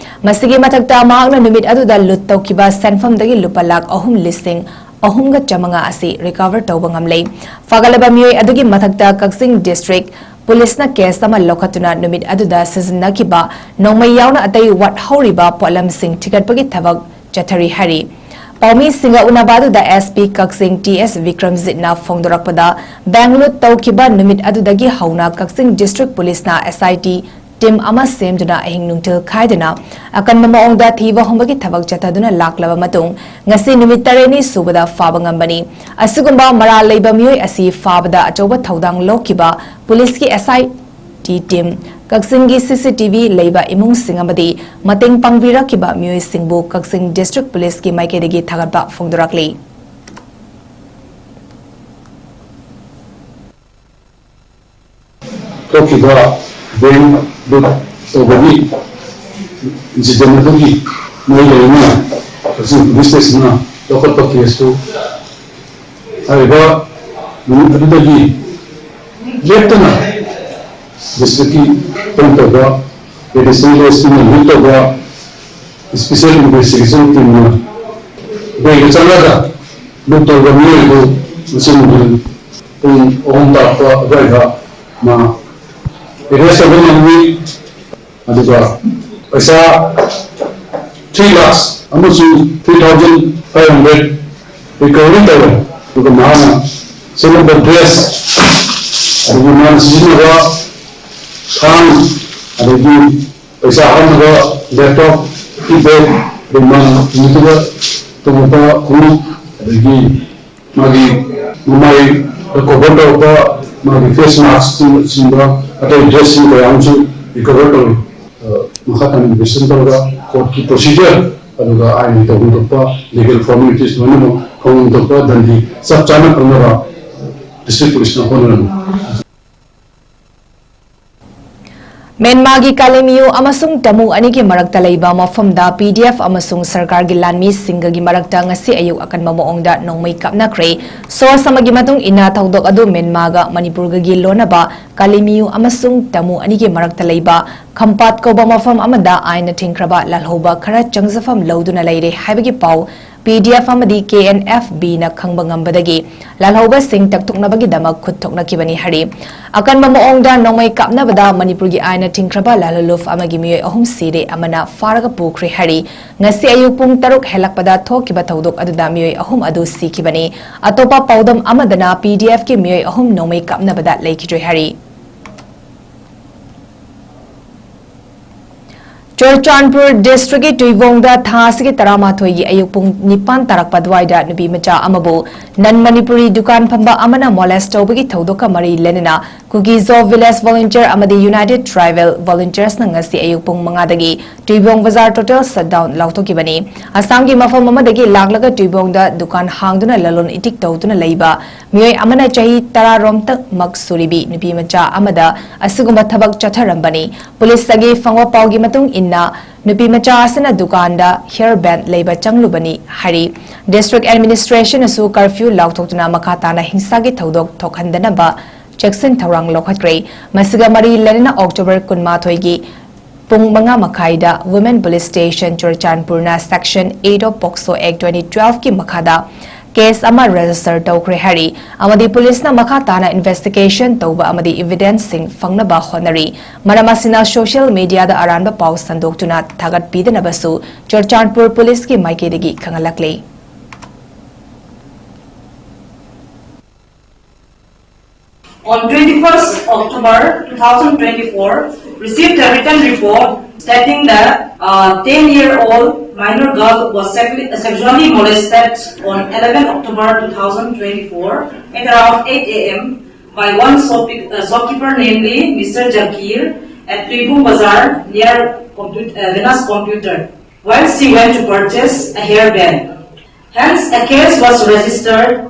ꯃꯁꯤꯒꯤ ꯃꯊꯛꯇ ꯃꯍꯥꯛꯅ ꯅꯨꯃꯤꯠ ꯑꯗꯨꯗ ꯂꯨꯠ ꯇꯧꯈꯤꯕ ꯁꯦꯟꯐꯝꯗꯒꯤ ꯂꯨꯄꯥ ꯂꯥꯈ ꯑꯍꯨꯝ ꯂꯤꯁꯤꯡ ꯑꯍꯨꯝꯒ ꯆꯥꯃꯉꯥ ꯑꯁꯤ recover ꯇꯧꯕ ꯉꯝꯂꯦ꯫ ꯐꯥꯒꯠꯂꯕ ꯃꯤꯑꯣꯏ ꯑꯗꯨꯒꯤ ꯃꯊꯛꯇ ꯀꯛꯆꯤꯡ District Policeꯅ case ꯑꯃ ꯂꯧꯈꯠꯇꯨꯅ ꯅꯨꯃꯤꯠ ꯑꯗꯨꯗ ꯁꯤꯖꯤꯟꯅꯈꯤꯕ ꯅꯣꯡꯃꯩ ꯌꯥꯎꯅ ꯑꯇꯩ ꯋꯥꯠꯍꯧꯔꯤꯕ ꯄꯣꯠꯂꯝꯁꯤꯡ ꯊꯤꯒꯠꯄꯒꯤ ꯊꯕꯛ ꯆꯠꯊꯔꯤ ꯍꯥꯏꯔꯤ꯫ ꯄꯥꯎꯃꯤꯁꯤꯡꯒ ꯎꯅꯕ ꯑꯗꯨꯗ SP ꯀꯛꯆꯤꯡ ꯇꯤ.ꯑꯦꯁ ꯕꯤꯀ꯭ꯔꯝꯖꯤꯠꯅ ꯐꯣꯡꯗꯣꯔꯛꯄꯗ, bank ꯂꯨꯠ ꯇꯧꯈꯤꯕ ꯅꯨꯃꯤꯠ ꯑꯗꯨꯗꯒꯤ ꯍꯧꯅ ꯀꯛꯆꯤꯡ District Policeꯅ SIT team ꯑꯃ ꯁꯦꯝꯗꯨꯅ ꯑꯍꯤꯡ ꯅꯨꯡꯊꯤꯜ ꯈꯥꯏꯗꯅ ꯑꯀꯟꯕ ꯃꯑꯣꯡꯗ ꯊꯤꯕ ꯍꯨꯝꯕꯒꯤ ꯊꯕꯛ ꯆꯠꯊꯗꯨꯅ ꯂꯥꯛꯂꯕ ꯃꯇꯨꯡ ꯉꯁꯤ ꯅꯨꯃꯤꯠ ꯇꯔꯦꯠꯅꯤ ꯁꯨꯕꯗ ꯐꯥꯕ ꯉꯝꯕꯅꯤ꯫ ꯑꯁꯤꯒꯨꯝꯕ ꯃꯔꯥꯜ ꯂꯩꯕ ꯃꯤꯑꯣꯏ ꯑꯁꯤ ꯐꯥꯕꯗ ꯑꯆꯧꯕ ꯊꯧꯗꯥꯡ ꯂꯧꯈꯤꯕ Policeꯀꯤ SIT team, ꯀꯛꯆꯤꯡꯒꯤ CCTV ꯂꯩꯕ ꯏꯃꯨꯡꯁꯤꯡ ꯑꯃꯗꯤ ꯃꯇꯦꯡ ꯄꯥꯡꯕꯤꯔꯛꯈꯤꯕ ꯃꯤꯑꯣꯏꯁꯤꯡꯕꯨ ꯀꯛꯆꯤꯡ District Policeꯀꯤ ꯃꯥꯏꯀꯩꯗꯒꯤ ꯊꯥꯒꯠꯄ ꯐꯣꯡꯗꯣꯔꯛꯂꯤ꯫ ꯊꯣꯛꯈꯤꯕ bank ꯂꯨꯠ ꯇꯧꯕꯒꯤ incident ꯑꯗꯨꯒꯤ ꯃꯔꯤ ꯂꯩꯅꯅ ꯀꯛꯆꯤꯡ Police Stationꯅ ꯂꯧꯈꯠꯄ case ꯇꯨ ꯍꯥꯏꯔꯤꯕ ꯅꯨꯃꯤꯠ ꯑꯗꯨꯗꯒꯤ ꯂꯦꯞꯇꯅ districtꯀꯤ ꯀꯔꯝ ꯇꯧꯕ Additional SP ꯅ lead ꯇꯧꯕ special investigation teamꯅ bankꯇ ꯆꯪꯂꯒ ꯂꯨꯠ ꯇꯧꯕ ꯃꯤꯑꯣꯏ ꯑꯗꯨ ꯃꯁꯤ ꯅꯨꯡꯊꯤꯜ ꯄꯨꯡ ꯑꯍꯨꯝ ꯇꯥꯔꯛꯄ ꯑꯗꯨꯋꯥꯏꯗ ꯃꯥ ꯑꯦꯔꯦꯁ ꯇꯧꯕ ꯉꯝꯃꯤ꯫ ꯑꯗꯨꯒ ꯄꯩꯁꯥ three lakhs ꯑꯃꯁꯨꯡ three thousand five hundred recovery ꯇꯧꯔꯦ꯫ ꯑꯗꯨꯒ ꯃꯍꯥꯛꯅ ꯁꯦꯠꯂꯝꯕ dress, ꯑꯗꯒꯤ ꯃꯥꯅ ꯁꯤꯖꯤꯟꯅꯕ ꯊꯥꯡ, ꯑꯗꯒꯤ ꯄꯩꯁꯥ ꯍꯥꯞꯅꯕ laptop, keypad, ꯑꯗꯩ ꯃꯥꯅ ꯅꯨꯃꯤꯠꯇꯨꯗ ꯇꯣꯡꯂꯛꯄ ꯈꯣꯡꯎꯞ, ꯑꯗꯒꯤ ꯃꯥꯒꯤ ꯃꯃꯥꯏꯗ cover ꯇꯧꯔꯛꯄ ꯃꯥꯒꯤ face maskꯁꯤꯡ, ꯑꯇꯩ dressꯁꯤꯡ ꯀꯌꯥ ꯑꯃꯁꯨ recover ꯇꯧꯔꯤ꯫ ꯑ, ꯃꯈꯥ ꯇꯥꯅ investigation ꯇꯧꯔꯒ courtꯀꯤ procedure, ꯑꯗꯨꯒ ꯑꯥꯏꯟꯒꯤ ꯇꯧꯐꯝ ꯊꯣꯛꯄ legal formalities ꯂꯣꯏꯅꯃꯛ ꯇꯧꯐꯝ ꯊꯣꯛꯄ ꯗꯟꯗꯤ ꯆꯞ ꯆꯥꯅ ꯐꯪꯅꯕ district policeꯅ ꯍꯣꯠꯅꯔꯝꯃꯤ꯫ ꯃ꯭ꯌꯥꯟꯃꯥꯔꯒꯤ ꯀꯥꯂꯦꯃꯤꯌꯨ ꯑꯃꯁꯨꯡ ꯇꯃꯨ ꯑꯅꯤꯒꯤ ꯃꯔꯛꯇ ꯂꯩꯕ ꯃꯐꯝꯗ P D F ꯑꯃꯁꯨꯡ ꯁꯔꯀꯥꯔꯒꯤ ꯂꯥꯟꯃꯤꯁꯤꯡꯒꯒꯤ ꯃꯔꯛꯇ ꯉꯁꯤ ꯑꯌꯨꯛ ꯑꯀꯟꯕ ꯃꯑꯣꯡꯗ ꯅꯣꯡꯃꯩ ꯀꯥꯞꯅꯈ꯭ꯔꯦ꯫ Source ꯑꯃꯒꯤ ꯃꯇꯨꯡ ꯏꯟꯅ, ꯊꯧꯗꯣꯛ ꯑꯗꯨ ꯃ꯭ꯌꯥꯟꯃꯥꯔꯒ ꯃꯅꯤꯄꯨꯔꯒꯒꯤ ꯂꯣꯟꯅꯕ ꯀꯥꯂꯦꯃꯤꯌꯨ ꯑꯃꯁꯨꯡ ꯇꯃꯨ ꯑꯅꯤꯒꯤ ꯃꯔꯛꯇ ꯂꯩꯕ ꯈꯝꯄꯥꯠ ꯀꯧꯕ ꯃꯐꯝ ꯑꯃꯗ ꯑꯥꯏꯟꯅ ꯊꯤꯡꯈ꯭ꯔꯕ ꯂꯥꯜꯍꯧꯕ ꯈꯔ ꯆꯪꯖꯐꯝ ꯂꯧꯗꯨꯅ ꯂꯩꯔꯦ ꯍꯥꯏꯕꯒꯤ ꯄꯥꯎ P D F ꯑꯃꯗꯤ K N F Bꯅ ꯈꯪꯕ ꯉꯝꯕꯗꯒꯤ ꯂꯥꯜꯍꯧꯕꯁꯤꯡ ꯇꯛꯊꯣꯛꯅꯕꯒꯤꯗꯃꯛ ꯈꯨꯠ ꯊꯣꯛꯅꯈꯤꯕꯅꯤ ꯍꯥꯏꯔꯤ꯫ ꯑꯀꯟꯕ ꯃꯑꯣꯡꯗ ꯅꯣꯡꯃꯩ ꯀꯥꯞꯅꯕꯗ ꯃꯅꯤꯄꯨꯔꯒꯤ ꯑꯥꯏꯟꯅ ꯊꯤꯡꯈ꯭ꯔꯕ ꯂꯥꯜꯍꯧꯂꯨꯞ ꯑꯃꯒꯤ ꯃꯤꯑꯣꯏ ꯑꯍꯨꯝ ꯁꯤꯔꯦ, ꯑꯃꯅ ꯐꯥꯔꯒ ꯄꯨꯈ꯭ꯔꯦ ꯍꯥꯏꯔꯤ꯫ ꯉꯁꯤ ꯑꯌꯨꯛ ꯄꯨꯡ ꯇꯔꯨꯛ ꯍꯦꯜꯂꯛꯄꯗ ꯊꯣꯛꯈꯤꯕ ꯊꯧꯗꯣꯛ ꯑꯗꯨꯗ ꯃꯤꯑꯣꯏ ꯑꯍꯨꯝ ꯑꯗꯨ ꯁꯤꯈꯤꯕꯅꯤ꯫ ꯑꯇꯣꯞꯄ ꯄꯥꯎꯗꯝ ꯑꯃꯗꯅ P D Fꯀꯤ ꯃꯤꯑꯣꯏ ꯑꯍꯨꯝ ꯅꯣꯡꯃꯩ ꯀꯥꯞꯅꯕꯗ ꯂꯩꯈꯤꯗ꯭ꯔꯦ ꯍꯥꯏꯔꯤ꯫ ꯆꯨꯔꯆꯥꯟꯄꯨꯔ districtꯀꯤ ꯇꯨꯏꯕꯣꯡꯗ ꯊꯥ ꯑꯁꯤꯒꯤ ꯇꯔꯥꯃꯥꯊꯣꯏꯒꯤ ꯑꯌꯨꯛ ꯄꯨꯡ ꯅꯤꯄꯥꯟ ꯇꯥꯔꯛꯄ ꯑꯗꯨꯋꯥꯏꯗ ꯅꯨꯄꯤ ꯃꯆꯥ ꯑꯃꯕꯨ non Manipuri ꯗꯨꯀꯥꯟ ꯐꯝꯕ ꯑꯃꯅ molest ꯇꯧꯕꯒꯤ ꯊꯧꯗꯣꯛꯀ ꯃꯔꯤ ꯂꯩꯅꯅ Kuki-Zo village volunteer ꯑꯃꯗꯤ United Tribal Volunteersꯅ ꯉꯁꯤ ꯑꯌꯨꯛ ꯄꯨꯡ ꯃꯉꯥꯗꯒꯤ ꯇꯨꯏꯕꯣꯡ ꯕꯖꯥꯔ total shutdown ꯂꯥꯎꯊꯣꯛꯈꯤꯕꯅꯤ꯫ ꯑꯁꯥꯝꯒꯤ ꯃꯐꯝ ꯑꯃꯗꯒꯤ ꯂꯥꯛꯂꯒ ꯇꯨꯏꯕꯣꯡꯗ ꯗꯨꯀꯥꯟ ꯍꯥꯡꯗꯨꯅ ꯂꯂꯣꯟ ꯏꯇꯤꯛ ꯇꯧꯗꯨꯅ ꯂꯩꯕ ꯃꯤꯑꯣꯏ ꯑꯃꯅ ꯆꯍꯤ ꯇꯔꯥꯔꯣꯝꯇꯃꯛ ꯁꯨꯔꯤꯕꯤ ꯅꯨꯄꯤ ꯃꯆꯥ ꯑꯃꯗ ꯑꯁꯤꯒꯨꯝꯕ ꯊꯕꯛ ꯆꯠꯊꯔꯝꯕꯅꯤ꯫ ꯄꯨꯂꯤꯁꯇꯒꯤ ꯐꯪꯕ ꯄꯥꯎꯒꯤ ꯃꯇꯨꯡ ꯏꯟꯅ, ꯅꯨꯄꯤ ꯃꯆꯥ ꯑꯁꯤꯅ ꯗꯨꯀꯥꯟꯗ hair band ꯂꯩꯕ ꯆꯪꯂꯨꯕꯅꯤ ꯍꯥꯏꯔꯤ꯫ District administrationꯅꯁꯨ curfew ꯂꯥꯎꯊꯣꯛꯇꯨꯅ ꯃꯈꯥ ꯇꯥꯅ ꯍꯤꯡꯁꯥꯒꯤ ꯊꯧꯗꯣꯛ ꯊꯣꯛꯍꯟꯗꯅꯕ ꯆꯦꯛꯁꯤꯟ ꯊꯧꯔꯥꯡ ꯂꯧꯈꯠꯈ꯭ꯔꯦ꯫ ꯃꯁꯤꯒ ꯃꯔꯤ ꯂꯩꯅꯅ October ꯀꯨꯟꯃꯥꯊꯣꯏꯒꯤ ꯄꯨꯡ ꯃꯉꯥ ꯃꯈꯥꯏꯗ Women Police Station ꯆꯨꯔꯆꯥꯟꯄꯨꯔꯅ Section eight of POCSO Act twenty twelveꯀꯤ ꯃꯈꯥꯗ ꯀꯦꯁ ꯑꯃ ꯔꯦꯖꯤꯁꯇꯔ ꯇꯧꯈ꯭ꯔꯦ ꯍꯥꯏꯔꯤ ꯑꯃꯗꯤ ꯄꯨꯂꯤꯁꯅ ꯃꯈꯥ ꯇꯥꯅ ꯏꯟꯚꯦꯁꯇꯤꯒꯦꯁꯟ ꯇꯧꯕ ꯑꯃꯗꯤ ꯏꯚꯤꯗꯦꯟꯁꯁꯤꯡ ꯐꯪꯅꯕ ꯍꯣꯠꯅꯔꯤ꯫ ꯃꯔꯝ ꯑꯁꯤꯅ ꯁꯣꯁꯤꯌꯦꯜ ꯃꯤꯗꯤꯌꯥꯗ ꯑꯔꯥꯟꯕ ꯄꯥꯎ ꯁꯟꯗꯣꯛꯇꯨꯅ ꯊꯥꯒꯠꯄꯤꯗꯅꯕꯁꯨ ꯆꯨꯔꯆꯥꯟꯄꯨꯔ ꯄꯨꯂꯤꯁꯀꯤ ꯃꯥꯏꯀꯩꯗꯒꯤ ꯈꯪꯍꯜꯂꯛꯂꯤ꯫ On twenty-first October two thousand twenty-four, received a written report stating that a ten-year-old minor girl was sexually molested on eleven October two thousand twenty-four at around eight a m by one shopkeeper, namely Mister Jakir, at Tuibung Bazar near Venus Computer, while she went to purchase a hairband. Hence, a case was registered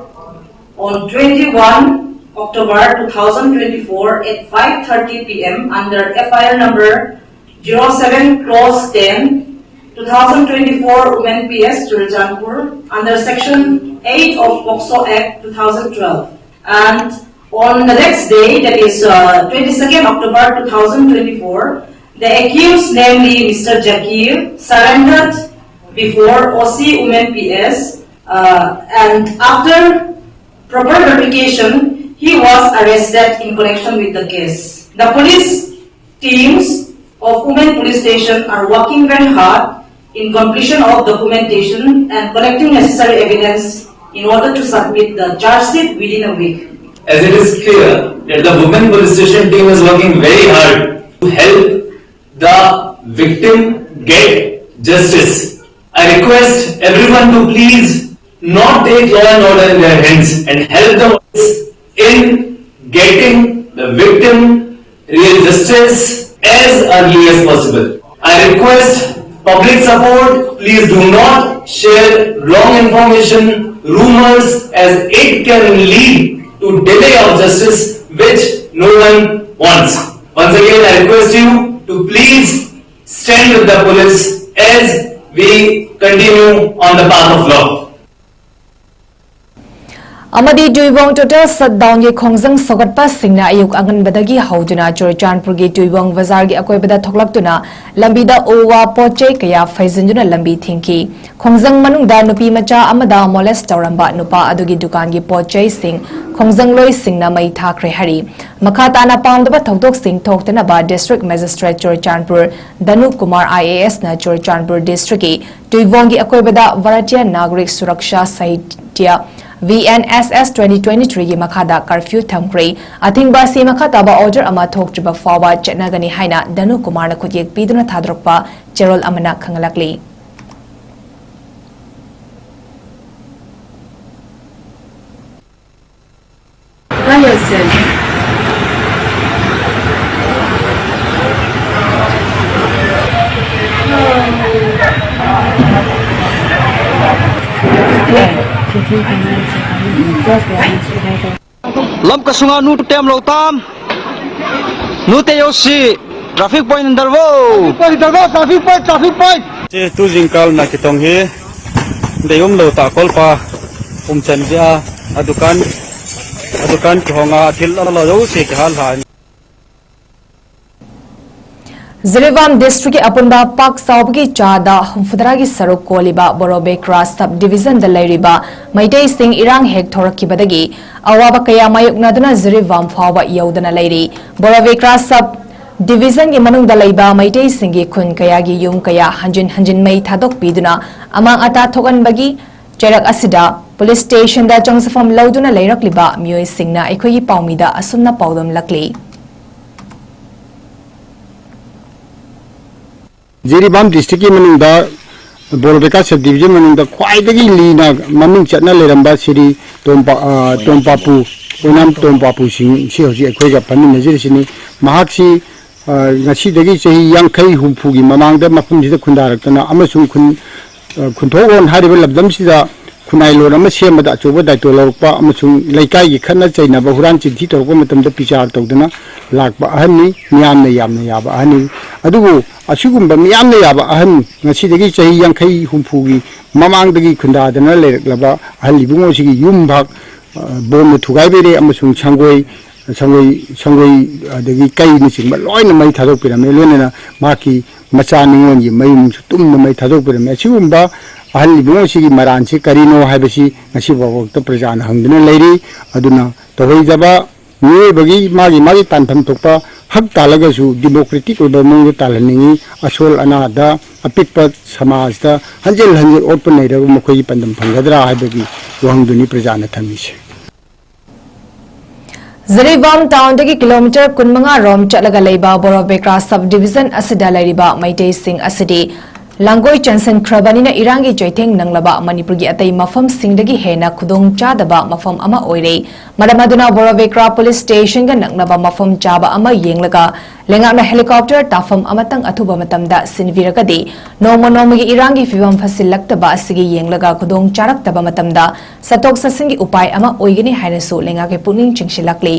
on twenty-one October two thousand twenty-four at five thirty p m under F I R number zero seven clause ten, two thousand twenty-four Women P S Churachandpur under section eight of POCSO Act two thousand twelve. And on the next day, that is uh, twenty-second October two thousand twenty-four, the accused, namely Mister Jakir, surrendered before O C Women P S, uh, and after proper verification, he was arrested in connection with the case. The police teams of Women Police Station are working very hard in completion of documentation and collecting necessary evidence in order to submit the charge sheet within a week. As it is clear that the Women Police Station team is working very hard to help the victim get justice, I request everyone to please not take law and order in their hands and help the police in getting the victim real justice as early as possible. I request public support, please do not share wrong information, rumors, as it can lead to delay of justice, which no one wants. Once again, I request you to please stand with the police as we continue on the path of law. ꯑꯃꯗꯤ ꯇꯨꯏꯕꯣꯡ ꯇꯣꯇꯦꯜ ꯁꯠꯗꯥꯎꯟꯒꯤ ꯈꯣꯡꯖꯪ ꯁꯧꯒꯠꯄꯁꯤꯡꯅ ꯑꯌꯨꯛ ꯑꯉꯟꯕꯗꯒꯤ ꯍꯧꯗꯨꯅ ꯆꯨꯔꯆꯥꯟꯄꯨꯔꯒꯤ ꯇꯨꯏꯕꯣꯡ ꯕꯖꯥꯔꯒꯤ ꯑꯀꯣꯏꯕꯗ ꯊꯣꯛꯂꯛꯇꯨꯅ ꯂꯝꯕꯤꯗ ꯎ ꯋꯥ ꯄꯣꯠ ꯆꯩ ꯀꯌꯥ ꯐꯩꯖꯤꯟꯗꯨꯅ ꯂꯝꯕꯤ ꯊꯤꯡꯈꯤ꯫ ꯈꯣꯡꯖꯪ ꯃꯅꯨꯡꯗ ꯅꯨꯄꯤ ꯃꯆꯥ ꯑꯃꯗ ꯃꯣꯂꯦꯁ ꯇꯧꯔꯝꯕ ꯅꯨꯄꯥ ꯑꯗꯨꯒꯤ ꯗꯨꯀꯥꯟꯒꯤ ꯄꯣꯠ ꯆꯩꯁꯤꯡ ꯈꯣꯡꯖꯪꯂꯣꯏꯁꯤꯡꯅ ꯃꯩ ꯊꯥꯈ꯭ꯔꯦ ꯍꯥꯏꯔꯤ꯫ ꯃꯈꯥ ꯇꯥꯅ ꯄꯥꯝꯗꯕ ꯊꯧꯗꯣꯛꯁꯤꯡ ꯊꯣꯛꯇꯅꯕ district magistrate Churachandpur Dhanu Kumar I A ꯑꯦꯁꯅ ꯆꯨꯔꯆꯥꯟꯄꯨꯔ ꯗꯤꯁꯇ꯭ꯔꯤꯛꯀꯤ ꯇꯨꯏꯕꯣꯡꯒꯤ ꯑꯀꯣꯏꯕꯗ Bharatiya Nagarik Suraksha Sanhita, B N S S twenty twenty-three ꯒꯤ ꯃꯈꯥꯗ ꯀꯔꯐ꯭ꯌꯨ ꯊꯝꯈ꯭ꯔꯦ꯫ ꯑꯊꯤꯡꯕ ꯑꯁꯤ ꯃꯈꯥ ꯇꯥꯕ ꯑꯣꯔꯗꯔ ꯑꯃ ꯊꯣꯛꯇ꯭ꯔꯤꯕ ꯐꯥꯎꯕ ꯆꯠꯅꯒꯅꯤ ꯍꯥꯏꯅ ꯙꯅꯨ ꯀꯨꯃꯥꯔꯅ ꯈꯨꯠꯌꯦꯛ ꯄꯤꯗꯨꯅ ꯊꯥꯗꯣꯔꯛꯄ ꯆꯦꯔꯣꯜ ꯑꯃꯅ ꯈꯪꯍꯜꯂꯛꯂꯤ꯫ Lam kasunga nu tem lo tam. Nu te yo si traffic point under wo. Point under wo, traffic point, traffic point. Che tu jingkal na kitong hi. Dei um lo ta kol pa. Um chan dia. A dukan. A dukan ki honga thil la lo yo si ki hal ha. Jiribam ꯗꯤꯁꯇ꯭ꯔꯤꯛꯀꯤ ꯑꯄꯨꯟꯕ ꯄꯥꯛ ꯆꯥꯎꯕꯒꯤ ꯆꯥꯗ ꯍꯨꯝꯐꯨꯇꯔꯥꯒꯤ ꯁꯔꯨꯛ ꯀꯣꯜꯂꯤꯕ ꯕꯣꯔꯣꯕꯦꯀ꯭ꯔꯥ ꯁꯕ ꯗꯤꯕꯤꯖꯟꯗ ꯂꯩꯔꯤꯕ ꯃꯩꯇꯩꯁꯤꯡ ꯏꯔꯥꯡ ꯍꯦꯛ ꯊꯣꯔꯛꯈꯤꯕꯗꯒꯤ ꯑꯋꯥꯕ ꯀꯌꯥ ꯃꯥꯌꯣꯛꯅꯗꯨꯅ ꯖꯤꯔꯤꯕꯥꯝ ꯐꯥꯎꯕ ꯌꯧꯗꯅ ꯂꯩꯔꯤ꯫ ꯕꯣꯔꯣꯕꯦꯀ꯭ꯔꯥ ꯁꯕ ꯗꯤꯕꯤꯖꯟꯒꯤ ꯃꯅꯨꯡꯗ ꯂꯩꯕ ꯃꯩꯇꯩꯁꯤꯡꯒꯤ ꯈꯨꯟ ꯀꯌꯥꯒꯤ ꯌꯨꯝ ꯀꯌꯥ ꯍꯟꯖꯤꯟ ꯍꯟꯖꯤꯟ ꯃꯩ ꯊꯥꯗꯣꯛꯄꯤꯗꯨꯅ ꯑꯃꯥꯡ ꯑꯇꯥ ꯊꯣꯛꯍꯟꯕꯒꯤ ꯆꯩꯔꯛ ꯑꯁꯤꯗ ꯄꯨꯂꯤꯁ ꯁ꯭ꯇꯦꯁꯟꯗ ꯆꯪꯖꯐꯝ ꯂꯧꯗꯨꯅ ꯂꯩꯔꯛꯂꯤꯕ ꯃꯤꯑꯣꯏꯁꯤꯡꯅ ꯑꯩꯈꯣꯏꯒꯤ ꯄꯥꯎꯃꯤꯗ ꯑꯁꯨꯝꯅ ꯄꯥꯎꯗꯝꯂꯛꯂꯤ꯫ ꯖꯤꯔꯤꯕꯥꯝ ꯗꯤꯁꯇ꯭ꯔꯤꯛꯀꯤ ꯃꯅꯨꯡꯗ ꯕꯣꯔꯣꯕꯦꯀꯥ ꯁꯕ ꯗꯤꯕꯤꯖꯟ ꯃꯅꯨꯡꯗ ꯈ꯭ꯋꯥꯏꯗꯒꯤ ꯂꯤꯅ ꯃꯃꯤꯡ ꯆꯠꯅ ꯂꯩꯔꯝꯕ ꯁ꯭ꯔꯤ ꯇꯣꯝꯄꯥ-, ꯑ, ꯇꯣꯝꯄꯥꯄꯨ, ꯑꯣꯏꯅꯥꯝ ꯇꯣꯝꯄꯥꯄꯨꯁꯤꯡ ꯁꯤ ꯍꯧꯖꯤꯛ ꯑꯩꯈꯣꯏꯒ ꯐꯝꯃꯤꯟꯅꯖꯔꯤꯁꯤꯅꯤ꯫ ꯃꯍꯥꯛꯁꯤ, ꯑ, ꯉꯁꯤꯗꯒꯤ ꯆꯍꯤ ꯌꯥꯡꯈꯩ ꯍꯨꯝꯐꯨꯒꯤ ꯃꯃꯥꯡꯗ ꯃꯐꯝꯁꯤꯗ ꯈꯨꯟꯗꯥꯔꯛꯇꯅ ꯑꯃꯁꯨꯡ ꯈꯨꯟ-, ꯑ, ꯈꯨꯟꯊꯣꯛꯂꯣꯟ ꯍꯥꯏꯔꯤꯕ ꯂꯝꯗꯝꯁꯤꯗ ꯈꯨꯟꯅꯥꯏꯂꯣꯟ ꯑꯃ ꯁꯦꯝꯕꯗ ꯑꯆꯧꯕ ꯗꯥꯏꯇꯣ ꯂꯧꯔꯛꯄ ꯑꯃꯁꯨꯡ ꯂꯩꯀꯥꯏꯒꯤ ꯈꯠꯅ ꯆꯩꯅꯕ, ꯍꯨꯔꯥꯟ ꯆꯤꯟꯊꯤ ꯇꯧꯔꯛꯄ ꯃꯇꯝꯗ ꯕꯤꯆꯥꯔ ꯇꯧꯗꯨꯅ ꯂꯥꯛꯄ ꯑꯍꯟꯅꯤ, ꯃꯤꯌꯥꯝꯅ ꯌꯥꯝꯅ ꯌꯥꯕ ꯑꯍꯟꯅꯤ꯫ ꯑꯗꯨꯕꯨ ꯑꯁꯤꯒꯨꯝꯕ ꯃꯤꯌꯥꯝꯅ ꯌꯥꯕ ꯑꯍꯟ, ꯉꯁꯤꯗꯒꯤ ꯆꯍꯤ ꯌꯥꯡꯈꯩ ꯍꯨꯝꯐꯨꯒꯤ ꯃꯃꯥꯡꯗꯒꯤ ꯈꯨꯟꯗꯥꯗꯅ ꯂꯩꯔꯛꯂꯕ ꯑꯍꯜ ꯏꯕꯨꯡꯉꯣꯁꯤꯒꯤ ꯌꯨꯝ ꯐꯥꯛ ꯕꯣꯝꯅ ꯊꯨꯒꯥꯏꯕꯤꯔꯦ ꯑꯃꯁꯨꯡ ꯁꯪꯒꯣꯏ, ꯁꯪꯒꯣꯏ, ꯁꯪꯒꯣꯏ ꯑꯗꯒꯤ ꯀꯩꯅꯆꯤꯡꯕ ꯂꯣꯏꯅ ꯃꯩ ꯊꯥꯗꯣꯛꯄꯤꯔꯝꯃꯦ꯫ ꯂꯣꯏꯅꯅ ꯃꯍꯥꯛꯀꯤ ꯃꯆꯥ ꯅꯤꯉꯣꯜꯒꯤ ꯃꯌꯨꯝꯁꯨ ꯇꯨꯝꯅ ꯃꯩ ꯊꯥꯗꯣꯛꯄꯤꯔꯝꯃꯦ꯫ ꯑꯁꯤꯒꯨꯝꯕ ꯑꯍꯜ ꯏꯕꯨꯡ ꯑꯁꯤꯒꯤ ꯃꯔꯥꯟꯁꯤ ꯀꯔꯤꯅꯣ ꯍꯥꯏꯕꯁꯤ ꯉꯁꯤ ꯐꯥꯎꯕꯗ ꯄ꯭ꯔꯖꯥꯅ ꯍꯪꯗꯨꯅ ꯂꯩꯔꯤ꯫ ꯑꯗꯨꯅ ꯇꯧꯍꯩꯗꯕ ꯃꯤꯑꯣꯏꯕꯒꯤ ꯃꯥꯒꯤ, ꯃꯥꯒꯤ ꯇꯥꯟꯐꯝ ꯊꯣꯛꯄ ꯍꯛ ꯇꯥꯜꯂꯒꯁꯨ democratic ꯑꯣꯏꯕ ꯃꯑꯣꯡꯗ ꯇꯥꯜꯍꯟꯅꯤꯡꯉꯤ꯫ ꯑꯁꯣꯜ ꯑꯅꯥꯗ, ꯑꯄꯤꯛꯄ ꯁꯃꯥꯖꯇ ꯍꯟꯖꯤꯜ ꯍꯟꯖꯤꯜ ꯑꯣꯠꯄ ꯅꯩꯔꯒ ꯃꯈꯣꯏꯒꯤ ꯄꯥꯟꯗꯝ ꯐꯪꯒꯗ꯭ꯔꯥ ꯍꯥꯏꯕꯒꯤ ꯋꯥꯍꯪꯗꯨꯅꯤ ꯄ꯭ꯔꯖꯥꯅ ꯊꯝꯃꯤꯁꯦ꯫ ꯖꯤꯔꯤꯕꯥꯝ ꯇꯥꯎꯟꯗꯒꯤ ꯀꯤꯂꯣꯃꯤꯇꯔ ꯀꯨꯟꯃꯉꯥ ꯔꯣꯝ ꯆꯠꯂꯒ ꯂꯩꯕ ꯕꯣꯔꯣꯕꯦꯀ꯭ꯔꯥ ꯁꯕ ꯗꯤꯕꯤꯖꯟ ꯑꯁꯤꯗ ꯂꯩꯔꯤꯕ ꯃꯩꯇꯩꯁꯤꯡ ꯑꯁꯤꯗꯤ ꯂꯥꯡꯒꯣꯏ ꯆꯟꯁꯤꯟꯈ꯭ꯔꯕꯅꯤꯅ ꯏꯔꯥꯡꯒꯤ ꯆꯩꯊꯦꯡ ꯅꯪꯂꯕ ꯃꯅꯤꯄꯨꯔꯒꯤ ꯑꯇꯩ ꯃꯐꯝꯁꯤꯡꯗꯒꯤ ꯍꯦꯟꯅ ꯈꯨꯗꯣꯡ ꯆꯥꯗꯕ ꯃꯐꯝ ꯑꯃ ꯑꯣꯏꯔꯦ꯫ ꯃꯔꯝ ꯑꯗꯨꯅ ꯕꯣꯔꯣꯕꯦꯀ꯭ꯔꯥ ꯄꯨꯂꯤꯁ ꯁ꯭ꯇꯦꯁꯟꯒ ꯅꯛꯅꯕ ꯃꯐꯝ ꯆꯥꯕ ꯑꯃ ꯌꯦꯡꯂꯒ ꯂꯩꯉꯥꯛꯅ ꯍꯦꯂꯤꯀꯣꯞꯇꯔ ꯇꯥꯐꯝ ꯑꯃꯇꯪ ꯑꯊꯨꯕ ꯃꯇꯝꯗ ꯁꯤꯟꯕꯤꯔꯒꯗꯤ ꯅꯣꯡꯃ ꯅꯣꯡꯃꯒꯤ ꯏꯔꯥꯡꯒꯤ ꯐꯤꯕꯝ ꯐꯠꯁꯤꯜꯂꯛꯇꯕ ꯑꯁꯤꯒꯤ ꯌꯦꯡꯂꯒ ꯈꯨꯗꯣꯡ ꯆꯥꯔꯛꯇꯕ ꯃꯇꯝꯗ ꯆꯠꯊꯣꯛ ꯆꯠꯁꯤꯟꯒꯤ ꯎꯄꯥꯏ ꯑꯃ ꯑꯣꯏꯒꯅꯤ ꯍꯥꯏꯅꯁꯨ ꯂꯩꯉꯥꯛꯀꯤ ꯄꯨꯛꯅꯤꯡ ꯆꯤꯡꯁꯤꯜꯂꯛꯂꯤ꯫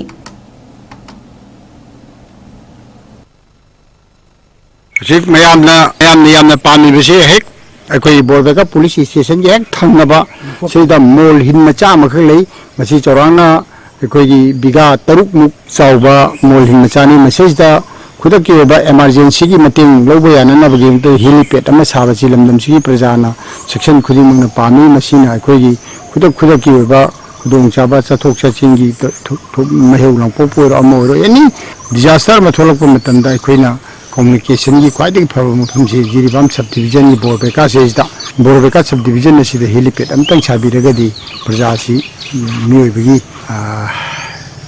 ꯍꯧꯖꯤꯛ ꯃꯌꯥꯝꯅ, ꯃꯌꯥꯝꯅ ꯌꯥꯝꯅ ꯄꯥꯝꯃꯤꯕꯁꯤ ꯍꯦꯛ ꯑꯩꯈꯣꯏꯒꯤ ꯕꯣꯔꯕꯦꯀꯥ ꯄꯨꯂꯤꯁ ꯁ꯭ꯇꯦꯁꯟꯒꯤ ꯍꯦꯛ ꯊꯪꯅꯕ ꯁꯤꯗ ꯃꯣꯜ ꯍꯤꯟ ꯃꯆꯥ ꯑꯃꯈꯛ ꯂꯩ꯫ ꯃꯁꯤ ꯆꯥꯎꯔꯥꯛꯅ ꯑꯩꯈꯣꯏꯒꯤ ꯕꯤꯒꯥ ꯇꯔꯨꯛꯃꯨꯛ ꯆꯥꯎꯕ ꯃꯣꯜ ꯍꯤꯟ ꯃꯆꯥꯅꯤ꯫ ꯃꯁꯤꯗ ꯈꯨꯗꯛꯀꯤ ꯑꯣꯏꯕ ꯏꯃꯥꯔꯖꯦꯟꯁꯤꯒꯤ ꯃꯇꯦꯡ ꯂꯧꯕ ꯌꯥꯅꯅꯕꯒꯤꯗꯃꯛꯇ ꯍꯦꯂꯤꯄꯦꯗ ꯑꯃ ꯁꯥꯕꯁꯤ ꯂꯝꯗꯝꯁꯤꯒꯤ ꯄ꯭ꯔꯖꯥꯅ, ꯁꯦꯛꯁꯟ ꯈꯨꯗꯤꯡꯃꯛꯅ ꯄꯥꯝꯃꯤ꯫ ꯃꯁꯤꯅ ꯑꯩꯈꯣꯏꯒꯤ ꯈꯨꯗꯛ ꯈꯨꯗꯛꯀꯤ ꯑꯣꯏꯕ ꯈꯨꯗꯣꯡꯆꯥꯕ, ꯆꯠꯊꯣꯛ ꯆꯠꯁꯤꯟꯒꯤ ꯊꯣꯛ-, ꯊꯣꯛ-, ꯃꯩꯍꯧ ꯂꯥꯡꯄꯣꯛꯄ ꯑꯣꯏꯔꯣ, ꯑꯃ ꯑꯣꯏꯔꯣ, ꯑꯦꯅꯤ ꯗꯤꯖꯥꯁꯇꯔ ꯑꯃ ꯊꯣꯛꯂꯛꯄ ꯃꯇꯝꯗ ꯑꯩꯈꯣꯏꯅ ꯀꯝꯃꯨꯅꯤꯀꯦꯁꯟꯒꯤ ꯈ꯭ꯋꯥꯏꯗꯒꯤ ꯐꯕ ꯃꯐꯝꯁꯤ ꯖꯤꯔꯤꯕꯥꯝ ꯁꯕ ꯗꯤꯕꯤꯖꯟꯒꯤ ꯕꯣꯔꯕꯦꯀꯥꯁꯤꯗ, ꯕꯣꯔꯕꯦꯀꯥ ꯁꯕ ꯗꯤꯕꯤꯖꯟ ꯑꯁꯤꯗ ꯍꯦꯂꯤꯄꯦꯗ ꯑꯃꯇꯪ ꯁꯥꯕꯤꯔꯒꯗꯤ ꯄ꯭ꯔꯖꯥꯁꯤ, ꯎꯝ, ꯃꯤꯑꯣꯏꯕꯒꯤ, ꯑ,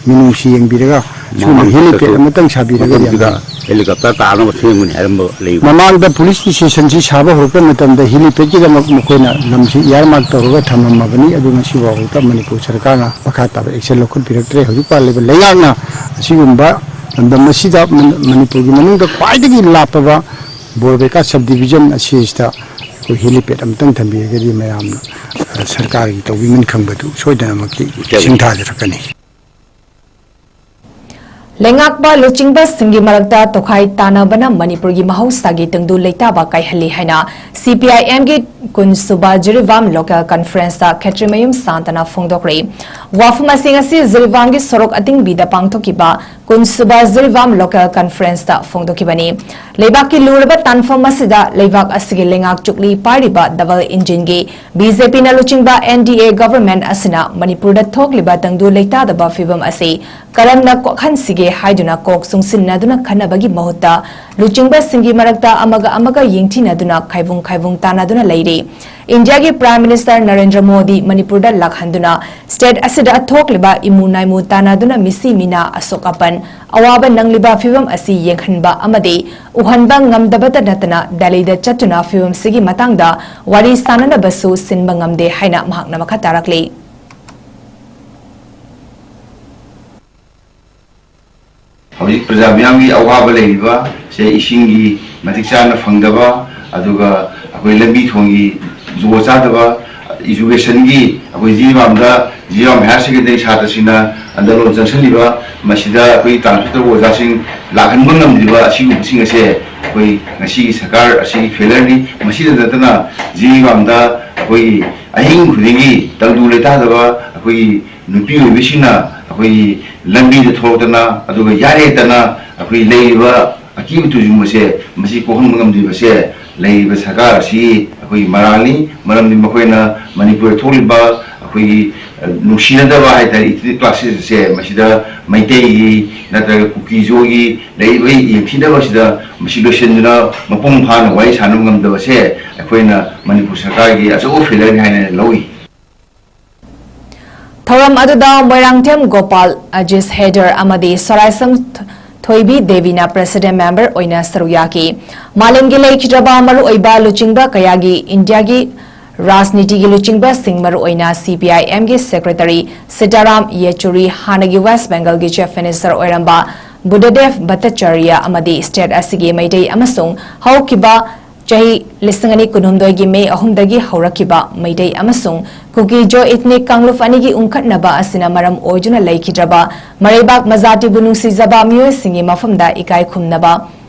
ꯃꯤꯅꯨꯡꯁꯤ ꯌꯦꯡꯕꯤꯔꯒ ꯁꯤꯒꯨꯝꯕ ꯃꯃꯥꯡ ꯍꯦꯂꯤꯄꯦꯗ ꯆꯠꯊꯣꯛ-, ꯑꯃꯇꯪ ꯁꯥꯕꯤꯔꯒꯗꯤ ꯌꯥꯝ ꯃꯐꯝꯁꯤꯗ ꯐꯩ꯫ ꯍꯦꯂꯤꯀꯣꯞꯇꯔ ꯇꯥꯅꯕ ꯁꯦꯝꯒꯅꯤ ꯍꯥꯏꯔꯝꯕ ꯂꯩꯕ꯫ ꯃꯃꯥꯡꯗ ꯄꯨꯂꯤꯁ ꯁ꯭ꯇꯦꯁꯟꯁꯤ ꯁꯥꯕ ꯍꯧꯔꯛꯄ ꯃꯇꯝꯗ ꯍꯦꯂꯤꯄꯦꯗꯀꯤꯗꯃꯛ ꯃꯈꯣꯏꯅ ꯂꯝꯁꯤ ꯏꯌꯥꯔꯃꯥꯔꯛ ꯇꯧꯔꯒ ꯊꯝꯃꯝꯃꯕꯅꯤ꯫ ꯑꯗꯨ ꯉꯁꯤ ꯐꯥꯎꯕꯗ ꯃꯅꯤꯄꯨꯔ ꯁꯔꯀꯥꯔꯅ ꯃꯈꯥ ꯇꯥꯕ ꯑꯦꯛꯁꯟ ꯂꯧꯈꯠꯄꯤꯔꯛꯇ꯭ꯔꯦ꯫ ꯍꯧꯖꯤꯛ ꯄꯥꯜꯂꯤꯕ ꯂꯩꯉꯥꯛꯅ ꯑꯁꯤꯒꯨꯝꯕ ꯂꯝꯗꯝ ꯑꯁꯤꯗ ꯃꯅꯤ-, ꯃꯅꯤꯄꯨꯔꯒꯤ ꯃꯅꯨꯡꯗ ꯈ꯭ꯋꯥꯏꯗꯒꯤ ꯂꯥꯞꯄꯕ ꯕꯣꯔꯕꯦꯀꯥ ꯁꯕ ꯗꯤꯕꯤꯖꯟ ꯑꯁꯤꯁꯤꯗ ꯑꯩꯈꯣꯏ ꯍꯦꯂꯤꯄꯦꯗ ꯑꯃꯇꯪ ꯊꯝꯕꯤꯔꯒꯗꯤ ꯃꯌꯥꯝꯅ, ꯑ, ꯁꯔꯀꯥꯔꯒꯤ ꯇꯧꯕꯤꯃꯟ ꯈꯪꯕꯗꯨ ꯁꯣꯏꯗꯅꯃꯛꯀꯤ ꯁꯤꯡꯊꯥꯖꯔꯛꯀꯅꯤ꯫ ꯂꯩꯉꯥꯛꯄ ꯂꯨꯆꯤꯡꯕꯁꯤꯡꯒꯤ ꯃꯔꯛꯇ ꯇꯣꯈꯥꯏ ꯇꯥꯅꯕꯅ ꯃꯅꯤꯄꯨꯔꯒꯤ ꯃꯍꯧꯁꯥꯒꯤ ꯇꯪꯗꯨ ꯂꯩꯇꯥꯕ ꯀꯥꯏꯍꯜꯂꯤ ꯍꯥꯏꯅ ꯁꯤ ꯄꯤ ꯑꯥꯏ ꯑꯦꯝꯒꯤ ꯀꯨꯟꯁꯨꯕ ꯖꯤꯔꯤꯕꯥꯝ ꯂꯣꯀꯦꯜ ꯀꯟꯐꯔꯦꯟꯁꯇ ꯈꯦꯇ꯭ꯔꯤꯃꯌꯨꯝ ꯁꯥꯟꯇꯅ ꯐꯣꯡꯗꯣꯛꯈ꯭ꯔꯦ꯫ ꯋꯥꯐꯝ ꯑꯁꯤ ꯉꯁꯤ ꯖꯤꯔꯤꯕꯥꯝꯒꯤ ꯁꯣꯔꯣꯛ ꯑꯇꯤꯡꯕꯤꯗ ꯄꯥꯡꯊꯣꯛꯈꯤꯕ ꯀꯨꯟꯁꯨꯕ ꯖꯤꯔꯤꯕꯥꯝ ꯂꯣꯀꯦꯜ ꯀꯟꯐꯔꯦꯟꯁꯇ ꯐꯣꯡꯗꯣꯛꯈꯤꯕꯅꯤ꯫ ꯂꯩꯕꯥꯛꯀꯤ ꯂꯨꯔꯕ ꯇꯥꯟꯐꯝ ꯑꯁꯤꯗ ꯂꯩꯕꯥꯛ ꯑꯁꯤꯒꯤ ꯂꯩꯉꯥꯛ ꯆꯨꯛꯂꯤ ꯄꯥꯏꯔꯤꯕ ꯗꯕꯜ ꯏꯟꯖꯤꯟꯒꯤ ꯕꯤ ꯖꯦ ꯄꯤꯅ ꯂꯨꯆꯤꯡꯕ ꯑꯦꯟ ꯗꯤ ꯑꯦ ꯒꯚꯔꯟꯃꯦꯟꯠ ꯑꯁꯤꯅ ꯃꯅꯤꯄꯨꯔꯗ ꯊꯣꯛꯂꯤꯕ ꯇꯪꯗꯨ ꯂꯩꯇꯥꯗꯕ ꯐꯤꯚꯝ ꯑꯁꯤ ꯀꯔꯝꯅ ꯀꯣꯛꯍꯟꯁꯤꯒꯦ ꯍꯥꯏꯗꯨꯅ ꯀꯣꯛ ꯆꯨꯡꯁꯤꯟꯅꯗꯨꯅ ꯈꯟꯅꯕꯒꯤ ꯃꯍꯨꯠꯇ ꯂꯨꯆꯤꯡꯕꯁꯤꯡꯒꯤ ꯃꯔꯛꯇ ꯑꯃꯒ ꯑꯃꯒ ꯌꯦꯡꯊꯤꯅꯗꯨꯅ ꯈꯥꯏꯕꯨꯡ ꯈꯥꯏꯕꯨꯡ ꯇꯥꯅꯗꯨꯅ ꯂꯩꯔꯤ꯫ ꯏꯟꯗꯤꯌꯥꯒꯤ ꯄ꯭ꯔꯥꯏꯝ ꯃꯤꯅꯤꯁꯇꯔ ꯅꯔꯦꯟꯗ꯭ꯔ ꯃꯣꯗꯤ ꯃꯅꯤꯄꯨꯔꯗ ꯂꯥꯛꯍꯟꯗꯨꯅ ꯁ꯭ꯇꯦꯠ ꯑꯁꯤꯗ ꯊꯣꯛꯂꯤꯕ ꯏꯃꯨ ꯅꯥꯏꯃꯨ ꯇꯥꯅꯗꯨꯅ ꯃꯤꯁꯤ ꯃꯤꯅꯥ ꯑꯁꯣꯛ ꯑꯄꯟ ꯑꯋꯥꯕ ꯅꯪꯂꯤꯕ ꯐꯤꯚꯝ ꯑꯁꯤ ꯌꯦꯡꯍꯟꯕ ꯑꯃꯗꯤ ꯎꯍꯟꯕ ꯉꯝꯗꯕꯇ ꯅꯠꯇꯅ ꯗꯦꯜꯂꯤꯗ ꯆꯠꯇꯨꯅ ꯐꯤꯚꯝꯁꯤꯒꯤ ꯃꯇꯥꯡꯗ ꯋꯥꯔꯤ ꯁꯥꯅꯅꯕꯁꯨ ꯁꯤꯟꯕ ꯉꯝꯗꯦ ꯍꯥꯏꯅ ꯃꯍꯥꯛꯅ ꯃꯈꯥ ꯇꯥꯔꯛꯂꯤ꯫ ꯍꯧꯖꯤꯛ ꯄ꯭ꯔꯖꯥ ꯃꯤꯌꯥꯝꯒꯤ ꯑꯋꯥꯕ ꯂꯩꯔꯤꯕ ꯁꯦ, ꯏꯁꯤꯡꯒꯤ ꯃꯇꯤꯛ ꯆꯥꯅ ꯐꯪꯗꯕ, ꯑꯗꯨꯒ ꯑꯩꯈꯣꯏ ꯂꯝꯕꯤ ꯊꯣꯡꯒꯤ ꯖꯨꯒꯣꯠ ꯆꯥꯗꯕ, educationꯒꯤ ꯑꯩꯈꯣꯏ ꯖꯤꯔꯤꯕꯥꯝꯗ ꯖꯤꯔꯤꯕꯥꯝ higher secondary ꯁꯥꯇ꯭ꯔꯁꯤꯡꯅ ꯑꯟꯗꯂꯣꯟ ꯆꯪꯁꯤꯜꯂꯤꯕ, ꯃꯁꯤꯗ ꯑꯩꯈꯣꯏ transfer ꯇꯧꯕ ꯑꯣꯖꯥꯁꯤꯡ ꯂꯥꯛꯍꯟꯕ ꯉꯝꯗ꯭ꯔꯤꯕ ꯑꯁꯤꯒꯨꯝꯕꯁꯤꯡ ꯑꯁꯦ ꯑꯩꯈꯣꯏ ꯉꯁꯤꯒꯤ ꯁꯔꯀꯥꯔ ꯑꯁꯤꯒꯤ failureꯅꯤ꯫ ꯃꯁꯤꯗ ꯅꯠꯇꯅ ꯖꯤꯔꯤꯕꯥꯝꯗ ꯑꯩꯈꯣꯏꯒꯤ ꯑꯍꯤꯡ ꯈꯨꯗꯤꯡꯒꯤ ꯇꯪꯗꯨ ꯂꯩꯇꯥꯗꯕ ꯑꯩꯈꯣꯏꯒꯤ ꯅꯨꯄꯤ ꯑꯣꯏꯕꯤꯁꯤꯡꯅ ꯑꯩꯈꯣꯏꯒꯤ ꯂꯝꯕꯤꯗ ꯊꯣꯛꯂꯛꯇꯅ, ꯑꯗꯨꯒ ꯌꯥꯔꯦꯇꯅ ꯑꯩꯈꯣꯏ ꯂꯩꯔꯤꯕ ꯑꯀꯤꯕ ꯇꯨꯖꯨꯡ ꯑꯁꯦ, ꯃꯁꯤ ꯀꯣꯛꯍꯟꯕ ꯉꯝꯗ꯭ꯔꯤꯕꯁꯦ ꯂꯩꯔꯤꯕ ꯁꯔꯀꯥꯔ ꯑꯁꯤ ꯑꯩꯈꯣꯏꯒꯤ ꯃꯔꯥꯜꯅꯤ꯫ ꯃꯔꯝꯗꯤ ꯃꯈꯣꯏꯅ ꯃꯅꯤꯄꯨꯔꯗ ꯊꯣꯛꯂꯤꯕ ꯑꯩꯈꯣꯏꯒꯤ, ꯑ, ꯅꯨꯡꯁꯤꯅꯗꯕ ꯍꯥꯏꯇꯥꯔꯦ, ethnic clashes ꯑꯁꯦ, ꯃꯁꯤꯗ ꯃꯩꯇꯩꯒꯤ ꯅꯠꯇ꯭ꯔꯒ ꯀꯨꯀꯤꯖꯣꯒꯤ ꯂꯩꯔꯤꯕ ꯌꯦꯡꯊꯤꯅꯕꯁꯤꯗ ꯃꯁꯤ ꯂꯣꯏꯁꯤꯟꯗꯨꯅ ꯃꯄꯨꯡ ꯐꯥꯅ ꯋꯥꯔꯤ ꯁꯥꯟꯅꯕ ꯉꯝꯗꯕꯁꯦ ꯑꯩꯈꯣꯏꯅ ꯃꯅꯤꯄꯨꯔ ꯁꯔꯀꯥꯔꯒꯤ ꯑꯆꯧꯕ failureꯅꯤ ꯍꯥꯏꯅ ꯂꯧꯏ꯫ ꯊꯧꯔꯝ ꯑꯗꯨꯗ ꯃꯣꯏꯔꯥꯡꯊꯦꯝ ꯒꯣꯄꯥꯜ, ꯑꯖꯤꯁ ꯍꯦꯗꯔ ꯑꯃꯗꯤ ꯁꯣꯔꯥꯏꯁꯝ ꯊꯣꯏꯕꯤ ꯗꯦꯕꯤꯅ president member ꯑꯣꯏꯅ ꯁꯔꯨꯛ ꯌꯥꯈꯤ꯫ ꯃꯥꯂꯦꯝꯒꯤ ꯂꯩꯈꯤꯗ꯭ꯔꯕ ꯃꯔꯨꯑꯣꯏꯕ ꯂꯨꯆꯤꯡꯕ ꯀꯌꯥꯒꯤ ꯏꯟꯗꯤꯌꯥꯒꯤ ꯔꯥꯖꯅꯤꯇꯤꯒꯤ ꯂꯨꯆꯤꯡꯕꯁꯤꯡ, ꯃꯔꯨꯑꯣꯏꯅ ꯁꯤ ꯄꯤ ꯑꯥꯏ ꯑꯦꯝꯒꯤ secretary ꯁꯤꯇꯥꯔꯥꯝ ꯌꯦꯆꯨꯔꯤ, ꯍꯥꯟꯅꯒꯤ ꯋꯦꯁ ꯕꯦꯡꯒꯜꯒꯤ chief minister ꯑꯣꯏꯔꯝꯕ ꯕꯨꯙꯗꯦꯕ ꯚꯠꯇꯆꯥꯔꯌ ꯑꯃꯗꯤ state ꯑꯁꯤꯒꯤ ꯃꯩꯇꯩ ꯑꯃꯁꯨꯡ ꯍꯧꯈꯤꯕ ꯆꯍꯤ ꯂꯤꯁꯤꯡ ꯑꯅꯤ ꯀꯨꯟꯍꯨꯝꯗꯣꯏꯒꯤ ꯃꯦ ꯑꯍꯨꯝꯗꯒꯤ ꯍꯧꯔꯛꯈꯤꯕ ꯃꯩꯇꯩ ꯑꯃꯁꯨꯡ ꯀꯨꯀꯤ ꯖꯣ ethnic ꯀꯥꯡꯂꯨꯞ ꯑꯅꯤꯒꯤ ꯎꯪꯈꯠꯅꯕ ꯑꯁꯤꯅ ꯃꯔꯝ ꯑꯣꯏꯗꯨꯅ ꯂꯩꯈꯤꯗ꯭ꯔꯕ ꯃꯔꯩꯕꯥꯛ ꯃꯖꯥꯇꯤꯕꯨ ꯅꯨꯡꯁꯤꯖꯕ ꯃꯤꯑꯣꯏꯁꯤꯡꯒꯤ ꯃꯐꯝꯗ ꯏꯀꯥꯏ ꯈꯨꯝꯅꯕ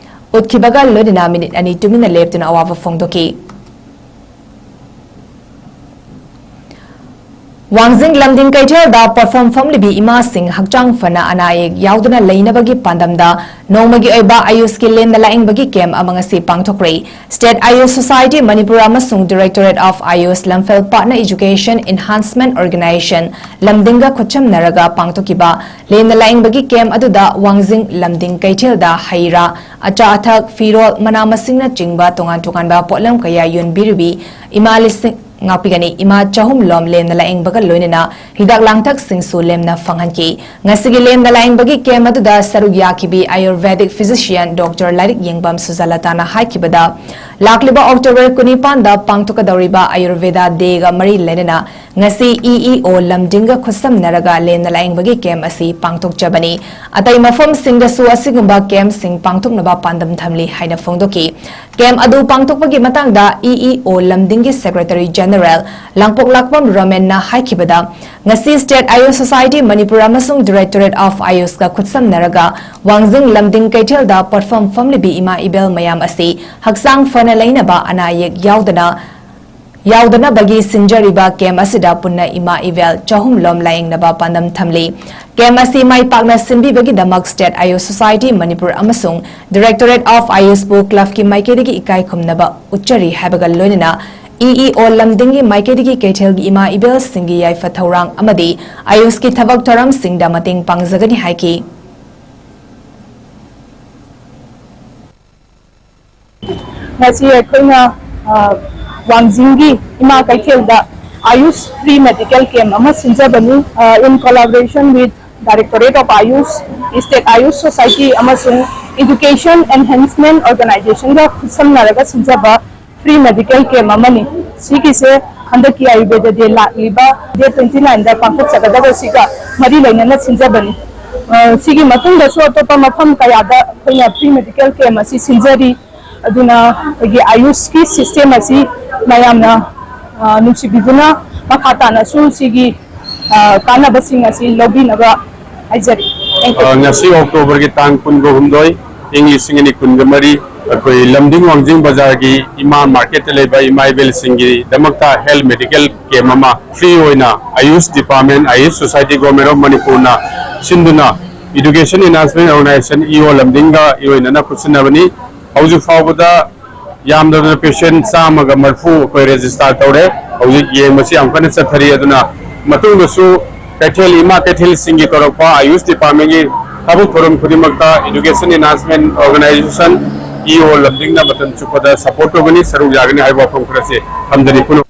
ꯎꯠꯈꯤꯕꯒ ꯂꯣꯏꯅꯅ ꯃꯤꯅꯤꯠ ꯑꯅꯤ ꯇꯨꯃꯤꯟꯅ ꯂꯦꯞꯇꯨꯅ ꯑꯋꯥꯕ ꯐꯣꯡꯗꯣꯛꯈꯤ꯫ ꯋꯥꯡꯖꯤꯡ ꯂꯝꯗꯤꯡ ꯀꯩꯊꯦꯜꯗ ꯄꯣꯠꯐꯝ ꯐꯝꯂꯤꯕꯤ ꯏꯃꯥꯁꯤꯡ ꯍꯛꯆꯥꯡ ꯐꯅ ꯑꯅꯥ ꯑꯌꯦꯛ ꯌꯥꯎꯗꯅ ꯂꯩꯅꯕꯒꯤ ꯄꯥꯟꯗꯝꯗ ꯅꯣꯡꯃꯒꯤ ꯑꯣꯏꯕ ꯑꯥꯌꯨꯁꯀꯤ ꯂꯦꯝꯅ ꯂꯥꯌꯦꯡꯕꯒꯤ ꯀꯦꯝꯞ ꯑꯃ ꯉꯁꯤ ꯄꯥꯡꯊꯣꯛꯈ꯭ꯔꯦ꯫ State Ayush Society Manipur ꯑꯃꯁꯨꯡ Directorate of Ayush Lamphel Partner Education Enhancement Organization ꯂꯝꯗꯤꯡꯒ ꯈꯨꯠꯁꯝꯅꯔꯒ ꯄꯥꯡꯊꯣꯛꯈꯤꯕ ꯂꯦꯝꯅ ꯂꯥꯌꯦꯡꯕꯒꯤ ꯀꯦꯝꯞ ꯑꯗꯨꯗ ꯋꯥꯡꯖꯤꯡ ꯂꯝꯗꯤꯡ ꯀꯩꯊꯦꯜꯗ ꯍꯩ ꯔꯥ, ꯑꯆꯥ ꯑꯊꯛ, ꯐꯤꯔꯣꯜ, ꯃꯅꯥ ꯃꯁꯤꯡꯅꯆꯤꯡꯕ ꯇꯣꯉꯥꯟ ꯇꯣꯉꯥꯟꯕ ꯄꯣꯠꯂꯝ ꯀꯌꯥ ꯌꯣꯟꯕꯤꯔꯤꯕꯤ ꯏꯃꯥ ꯂꯤꯁꯤꯡ ꯉꯥꯛꯄꯤꯒꯅꯤ꯫ ꯏꯃꯥ ꯆꯍꯨꯝ ꯂꯣꯝ ꯂꯦꯝꯅ ꯂꯥꯌꯦꯡꯕꯒ ꯂꯣꯏꯅꯅ ꯍꯤꯗꯥꯛ ꯂꯥꯡꯊꯛꯁꯤꯡꯁꯨ ꯂꯦꯝꯅ ꯐꯪꯍꯟꯈꯤ꯫ ꯉꯁꯤꯒꯤ ꯂꯦꯝꯅ ꯂꯥꯌꯦꯡꯕꯒꯤ ꯀꯦꯝꯞ ꯑꯗꯨꯗ ꯁꯔꯨꯛ ꯌꯥꯈꯤꯕꯤ Ayurvedic physician Doctor ꯂꯥꯏꯔꯤꯛ ꯌꯦꯡꯕꯝ ꯁꯨꯖꯥꯂꯇꯥꯅ ꯍꯥꯏꯈꯤꯕꯗ, ꯂꯥꯛꯂꯤꯕ October ꯀꯨꯟꯅꯤꯄꯥꯟꯗ ꯄꯥꯡꯊꯣꯛꯀꯗꯧꯔꯤꯕ Ayurveda Day ꯒ ꯃꯔꯤ ꯂꯩꯅꯅ ꯉꯁꯤ E E O ꯂꯝꯗꯤꯡꯒ ꯈꯨꯠꯁꯝꯅꯔꯒ ꯂꯦꯝꯅ ꯂꯥꯌꯦꯡꯕꯒꯤ ꯀꯦꯝꯞ ꯑꯁꯤ ꯄꯥꯡꯊꯣꯛꯆꯕꯅꯤ꯫ ꯑꯇꯩ ꯃꯐꯝꯁꯤꯡꯗꯁꯨ ꯑꯁꯤꯒꯨꯝꯕ ꯀꯦꯝꯞꯁꯤꯡ ꯄꯥꯡꯊꯣꯛꯅꯕ ꯄꯥꯟꯗꯝ ꯊꯝꯂꯤ ꯍꯥꯏꯅ ꯐꯣꯡꯗꯣꯛꯈꯤ꯫ ꯀꯦꯝꯞ ꯑꯗꯨ ꯄꯥꯡꯊꯣꯛꯄꯒꯤ ꯃꯇꯥꯡꯗ E E O ꯂꯝꯗꯤꯡꯒꯤ Secretary General ꯂꯥꯡꯄꯣꯛꯂꯥꯛꯄꯝ ꯔꯣꯃꯦꯟꯅ ꯍꯥꯏꯈꯤꯕꯗ, ꯉꯁꯤ State Ayush Society Manipur ꯑꯃꯁꯨꯡ Directorate of Ayush ꯀ ꯈꯨꯠꯁꯝꯅꯔꯒ ꯋꯥꯡꯖꯤꯡ ꯂꯝꯗꯤꯡ ꯀꯩꯊꯦꯜꯗ ꯄꯣꯠꯐꯝ ꯐꯝꯂꯤꯕꯤ ꯏꯃꯥ ꯏꯕꯦꯜ ꯃꯌꯥꯝ ꯑꯁꯤ ꯍꯛꯆꯥꯡ ꯐꯅ ꯂꯩꯅꯕ, ꯑꯅꯥ ꯑꯌꯦꯛ ꯌꯥꯎꯗꯅ ꯌꯥꯎꯗꯅꯕꯒꯤ ꯁꯤꯟꯖꯔꯤꯕ ꯀꯦꯝꯞ ꯑꯁꯤꯗ ꯄꯨꯟꯅ ꯏꯃꯥ ꯏꯕꯦꯜ ꯆꯍꯨꯝ ꯂꯣꯝ ꯂꯥꯌꯦꯡꯅꯕ ꯄꯥꯟꯗꯝ ꯊꯝꯂꯤ꯫ ꯀꯦꯝꯞ ꯑꯁꯤ ꯃꯥꯏ ꯄꯥꯛꯅ ꯁꯤꯟꯕꯤꯕꯒꯤꯗꯃꯛ State Ayush Society Manipur ꯑꯃꯁꯨꯡ Directorate of Ayush ꯄꯨ club ꯀꯤ ꯃꯥꯏꯀꯩꯗꯒꯤ ꯏꯀꯥꯏ ꯈꯨꯝꯅꯕ ꯎꯠꯆꯔꯤ ꯍꯥꯏꯕꯒ ꯂꯣꯏꯅꯅ E E O ꯂꯝꯗꯤꯡꯒꯤ ꯃꯥꯏꯀꯩꯗꯒꯤ ꯀꯩꯊꯦꯜꯒꯤ ꯏꯃꯥ ꯏꯕꯦꯜꯁꯤꯡꯒꯤ ꯌꯥꯏꯐ ꯊꯧꯔꯥꯡ ꯑꯃꯗꯤ ꯑꯥꯌꯨꯁꯀꯤ ꯊꯕꯛ ꯊꯧꯔꯝꯁꯤꯡꯗ ꯃꯇꯦꯡ ꯄꯥꯡꯖꯒꯅꯤ ꯍꯥꯏꯈꯤ꯫ ꯉꯁꯤ ꯑꯩꯈꯣꯏꯅ, ꯑ, ꯋꯥꯡꯖꯤꯡꯒꯤ ꯏꯃꯥ ꯀꯩꯊꯦꯜꯗ Ayush free medical camp ꯑꯃ ꯁꯤꯟꯖꯕꯅꯤ꯫ ꯑ, in collaboration with Directorate of Ayush, State Ayush Society ꯑꯃꯁꯨꯡ Education Enhancement Organization ꯒ ꯈꯨꯠꯁꯝꯅꯔꯒ ꯁꯤꯟꯖꯕ free medical camp ꯑꯃꯅꯤ꯫ ꯁꯤꯒꯤꯁꯦ ꯍꯟꯗꯛꯀꯤ Ayurveda Day ꯂꯥꯛꯂꯤꯕ date twenty nine ꯗ ꯄꯥꯡꯊꯣꯛꯆꯒꯗꯕꯁꯤꯒ ꯃꯔꯤ ꯂꯩꯅꯅ ꯁꯤꯟꯖꯕꯅꯤ꯫ ꯑ, ꯁꯤꯒꯤ ꯃꯇꯨꯡꯗꯁꯨ ꯑꯇꯣꯞꯄ ꯃꯐꯝ ꯀꯌꯥꯗ ꯑꯩꯈꯣꯏꯅ free medical camp ꯑꯁꯤ ꯁꯤꯟꯖꯔꯤ꯫ ꯑꯗꯨꯅ ꯑꯩꯈꯣꯏꯒꯤ ꯑꯥꯌꯨꯁꯀꯤ system ꯑꯁꯤ ꯃꯌꯥꯝꯅ, ꯑ, ꯅꯨꯡꯁꯤꯕꯤꯗꯨꯅ ꯃꯈꯥ ꯇꯥꯅꯁꯨ ꯁꯤꯒꯤ, ꯑ, ꯀꯥꯟꯅꯕꯁꯤꯡ ꯑꯁꯤ ꯂꯧꯕꯤꯅꯕ ꯍꯥꯏꯖꯔꯤ꯫ Thank you. ꯑ, ꯉꯁꯤ October ꯒꯤ ꯇꯥꯡ ꯀꯨꯟꯒ ꯍꯨꯝꯗꯣꯏ, ꯏꯪ ꯂꯤꯁꯤꯡ ꯑꯅꯤ ꯀꯨꯟꯒ ꯃꯔꯤ, ꯑꯩꯈꯣꯏ ꯂꯝꯗꯤꯡ ꯋꯥꯡꯖꯤꯡ ꯕꯖꯥꯔꯒꯤ ꯏꯃꯥ ꯃꯥꯔꯀꯦꯠꯇ ꯂꯩꯕ ꯏꯃꯥ ꯏꯕꯦꯜꯁꯤꯡꯒꯤꯗꯃꯛꯇ ꯍꯦꯜꯊ ꯃꯦꯗꯤꯀꯦꯜ ꯀꯦꯝꯞ ꯑꯃ ꯐ꯭ꯔꯤ ꯑꯣꯏꯅ ꯑꯌꯨꯁ ꯗꯤꯄꯥꯔꯠꯃꯦꯟ, ꯑꯌꯨꯁ ꯁꯣꯁꯥꯏꯇꯤ, ꯒꯣꯔꯃꯦꯟ ꯑꯣꯐ ꯃꯅꯤꯄꯨꯔꯅ ꯁꯤꯟꯗꯨꯅ ꯏꯗꯨꯀꯦꯁꯟ ꯑꯦꯟꯍꯥꯟꯁꯃꯦꯟ ꯑꯣꯔꯒꯅꯥꯏꯖꯦꯁꯟ, ꯏ ꯑꯣ ꯂꯝꯗꯤꯡꯒ ꯏꯔꯣꯏꯅꯅ ꯈꯨꯠꯁꯤꯟꯅꯕꯅꯤ꯫ ꯍꯧꯖꯤꯛ ꯐꯥꯎꯕꯗ ꯌꯥꯝꯗ꯭ꯔꯕꯗ ꯄꯦꯁꯦꯟ ꯆꯥꯝꯃꯒ ꯃꯔꯤꯐꯨ ꯑꯩꯈꯣꯏ ꯔꯦꯖꯤꯁꯇꯥꯔ ꯇꯧꯔꯦ꯫ ꯍꯧꯖꯤꯛ ꯌꯦꯡꯕꯁꯤ ꯌꯥꯝ ꯀꯟꯅ ꯆꯠꯊꯔꯤ꯫ ꯑꯗꯨꯅ ꯃꯇꯨꯡꯗꯁꯨ ꯀꯩꯊꯦꯜ, ꯏꯃꯥ ꯀꯩꯊꯦꯜꯁꯤꯡꯒꯤ ꯇꯧꯔꯛꯄ ꯑꯌꯨꯁ ꯗꯤꯄꯥꯔꯠꯃꯦꯟꯒꯤ ꯊꯕꯛ ꯊꯧꯔꯝ ꯈꯨꯗꯤꯡꯃꯛꯇ ꯏꯗꯨꯀꯦꯁꯟ ꯑꯦꯟꯍꯥꯟꯁꯃꯦꯟ ꯑꯣꯔꯒꯅꯥꯏꯖꯦꯁꯟ, ꯏ ꯑꯣ ꯂꯝꯗꯤꯡꯅ ꯃꯇꯝ ꯆꯨꯞꯄꯗ ꯁꯄꯣꯔꯠ ꯇꯧꯒꯅꯤ, ꯁꯔꯨꯛ ꯌꯥꯒꯅꯤ ꯍꯥꯏꯕ ꯋꯥꯐꯝ ꯈꯔꯁꯤ ꯊꯝꯖꯔꯤ ꯄꯨꯝꯅꯃꯛ꯫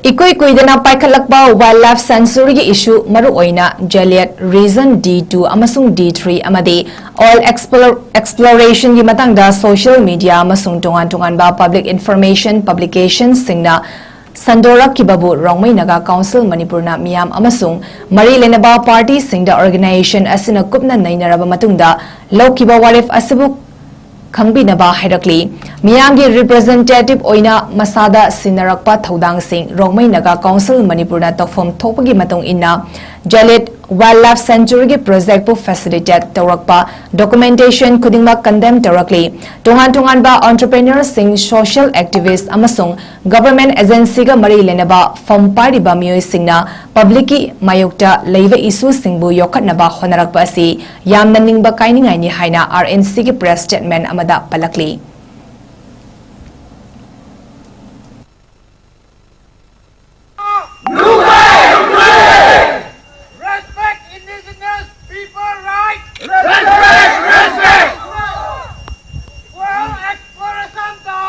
ꯏꯀꯨꯏ ꯀꯨꯏꯗꯅ ꯄꯥꯏꯈꯠꯂꯛꯄ ꯋꯥꯏꯜꯗ ꯂꯥꯏꯐ ꯁꯦꯟꯆꯨꯔꯤꯒꯤ ꯏꯁꯨ, ꯃꯔꯨꯑꯣꯏꯅ ꯖꯦꯂꯤꯌꯠ ꯔꯤꯖꯟ ꯗꯤ ꯇꯨ ꯑꯃꯁꯨꯡ ꯗꯤ ꯊ꯭ꯔꯤ ꯑꯃꯗꯤ ꯑꯣꯏꯜ ꯑꯦꯛꯁꯄ꯭ꯂꯣꯔꯦꯁꯟꯒꯤ ꯃꯇꯥꯡꯗ ꯁꯣꯁꯤꯌꯦꯜ ꯃꯤꯗꯤꯌꯥ ꯑꯃꯁꯨꯡ ꯇꯣꯉꯥꯟ ꯇꯣꯉꯥꯟꯕ ꯄꯕ꯭ꯂꯤꯛ ꯏꯟꯐꯣꯔꯃꯦꯁꯟ ꯄꯕ꯭ꯂꯤꯀꯦꯁꯟꯁꯤꯡꯅ ꯁꯟꯗꯣꯔꯛꯈꯤꯕꯕꯨ ꯔꯣꯡꯃꯩ ꯅꯥꯒꯥ ꯀꯥꯎꯟꯁꯤꯜ ꯃꯅꯤꯄꯨꯔꯅ ꯃꯤꯌꯥꯝ ꯑꯃꯁꯨꯡ ꯃꯔꯤ ꯂꯩꯅꯕ ꯄꯥꯔꯇꯤꯁꯤꯡꯗ ꯑꯣꯔꯒꯅꯥꯏꯖꯦꯁꯟ ꯑꯁꯤꯅ ꯀꯨꯞꯅ ꯅꯩꯅꯔꯕ ꯃꯇꯨꯡꯗ ꯂꯧꯈꯤꯕ ꯋꯥꯔꯦꯞ ꯑꯁꯤꯕꯨ ꯈꯪꯕꯤꯅꯕ ꯍꯥꯏꯔꯛꯂꯤ꯫ ꯃꯤꯌꯥꯝꯒꯤ ꯔꯤꯄ꯭ꯔꯖꯦꯟꯇꯦꯇꯤꯚ ꯑꯣꯏꯅ ꯃꯁꯥꯗ ꯁꯤꯟꯅꯔꯛꯄ ꯊꯧꯗꯥꯡꯁꯤꯡ ꯔꯣꯡꯃꯩ ꯅꯥꯒꯥ ꯀꯥꯎꯟꯁꯤꯜ ꯃꯅꯤꯄꯨꯔꯅ ꯇꯧꯐꯝ ꯊꯣꯛꯄꯒꯤ ꯃꯇꯨꯡ ꯏꯟꯅ ꯖꯦꯂꯤꯌꯠ ꯋꯥꯏꯜꯗ ꯂꯥꯏꯐ ꯁꯦꯟꯆꯨꯔꯤꯒꯤ ꯄ꯭ꯔꯣꯖꯦꯛꯄꯨ ꯐꯦꯁꯤꯂꯤꯇꯦꯠ ꯇꯧꯔꯛꯄ ꯗꯣꯀꯨꯃꯦꯟꯇꯦꯁꯟ ꯈꯨꯗꯤꯡꯃꯛ ꯀꯟꯗꯦꯝ ꯇꯧꯔꯛꯂꯤ꯫ ꯇꯣꯉꯥꯟ ꯇꯣꯉꯥꯟꯕ ꯑꯣꯟꯇꯔꯄ꯭ꯔꯦꯅꯔꯁꯤꯡ, ꯁꯣꯁꯤꯌꯦꯜ ꯑꯦꯛꯇꯤꯚꯤꯁ꯭ꯠ ꯑꯃꯁꯨꯡ ꯒꯚꯔꯟꯃꯦꯟꯠ ꯑꯦꯖꯦꯟꯁꯤꯒ ꯃꯔꯤ ꯂꯩꯅꯕ ꯐꯝ ꯄꯥꯏꯔꯤꯕ ꯃꯤꯑꯣꯏꯁꯤꯡꯅ ꯄꯕ꯭ꯂꯤꯛꯀꯤ ꯃꯥꯌꯣꯛꯇ ꯂꯩꯕ ꯏꯁꯨꯁꯤꯡꯕꯨ ꯌꯣꯛꯈꯠꯅꯕ ꯍꯣꯠꯅꯔꯛꯄ ꯑꯁꯤ ꯌꯥꯝꯅ ꯅꯤꯡꯕ ꯀꯥꯏꯅꯤꯡꯉꯥꯏꯅꯤ ꯍꯥꯏꯅ ꯑꯥꯔ ꯑꯦꯟ ꯁꯤꯒꯤ ꯄ꯭ꯔꯦꯁ ꯁ꯭ꯇꯦꯠꯃꯦꯟꯠ ꯑꯃꯗ ꯄꯜꯂꯛꯂꯤ꯫ Respect indigenous people rights. Respect, respect. World exploration da.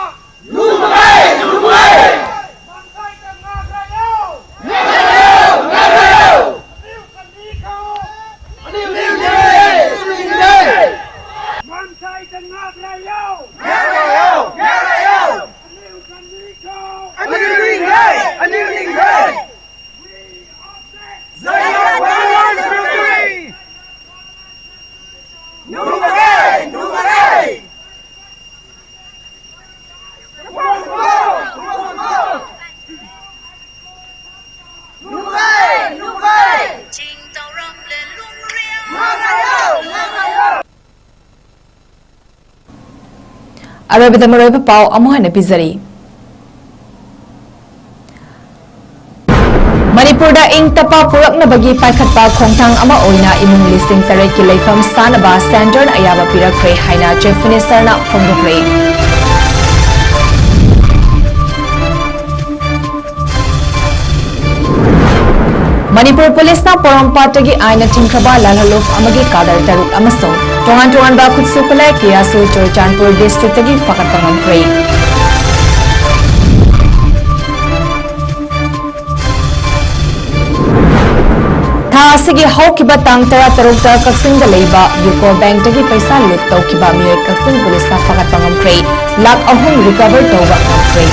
Mansai da ngak lai yo. Ngak lai yo, ngak lai yo. Aliu kani ko. Aliu, aliu, aliu, aliu, aliu. Mansai da ngak lai yo. ꯑꯔꯣꯏꯕꯗ ꯃꯔꯨꯑꯣꯏꯕ ꯄꯥꯎ ꯑꯃꯨꯛ ꯍꯟꯅ ꯄꯤꯖꯔꯤ꯫ ꯃꯅꯤꯄꯨꯔꯗ ꯏꯪ ꯇꯞꯄ ꯄꯨꯔꯛꯅꯕꯒꯤ ꯄꯥꯏꯈꯠꯄ ꯈꯣꯡꯊꯥꯡ ꯑꯃ ꯑꯣꯏꯅ ꯏꯃꯨꯡ ꯂꯤꯁꯤꯡ ꯇꯔꯦꯠꯀꯤ ꯂꯩꯐꯝ ꯁꯥꯅꯕ ꯁꯦꯟꯇꯔꯅ ꯑꯌꯥꯕ ꯄꯤꯔꯛꯈ꯭ꯔꯦ ꯍꯥꯏꯅ ꯆꯤꯐ ꯃꯤꯅꯤꯁꯇꯔꯅ ꯐꯣꯡꯗꯣꯛꯂꯦ꯫ ꯃꯅꯤꯄꯨꯔ ꯄꯨꯂꯤꯁꯅ ꯄꯣꯔꯣꯝꯄꯥꯠꯇꯒꯤ ꯑꯥꯏꯟꯅ ꯊꯤꯡꯈ꯭ꯔꯕ ꯂꯥꯜꯍꯜꯂꯨꯞ ꯑꯃꯒꯤ ꯀꯥꯗꯔ ꯇꯔꯨꯛ ꯑꯃꯁꯨꯡ ꯇꯣꯉꯥꯟ ꯇꯣꯉꯥꯟꯕ ꯈꯨꯠꯁꯨ ꯈꯨꯠꯂꯥꯏ ꯀꯌꯥꯁꯨ ꯆꯨꯔꯆꯥꯟꯄꯨꯔ ꯗꯤꯁꯇ꯭ꯔꯤꯛꯇꯒꯤ ꯐꯥꯒꯠꯄ ꯉꯝꯈ꯭ꯔꯦ꯫ ꯊꯥ ꯑꯁꯤꯒꯤ ꯍꯧꯈꯤꯕ ꯇꯥꯡ ꯇꯔꯥꯇꯔꯨꯛꯇ ꯀꯛꯆꯤꯡꯗ ꯂꯩꯕ ꯌꯨꯀꯣ ꯕꯦꯡꯛꯇꯒꯤ ꯄꯩꯁꯥ ꯂꯨꯠ ꯇꯧꯈꯤꯕ ꯃꯤꯑꯣꯏ ꯀꯛꯆꯤꯡ ꯄꯨꯂꯤꯁꯅ ꯐꯥꯒꯠꯄ ꯉꯝꯈ꯭ꯔꯦ꯫ ꯂꯥꯈ ꯑꯍꯨꯝ ꯔꯤꯀꯚꯔ ꯇꯧꯕ ꯉꯝꯈ꯭ꯔꯦ꯫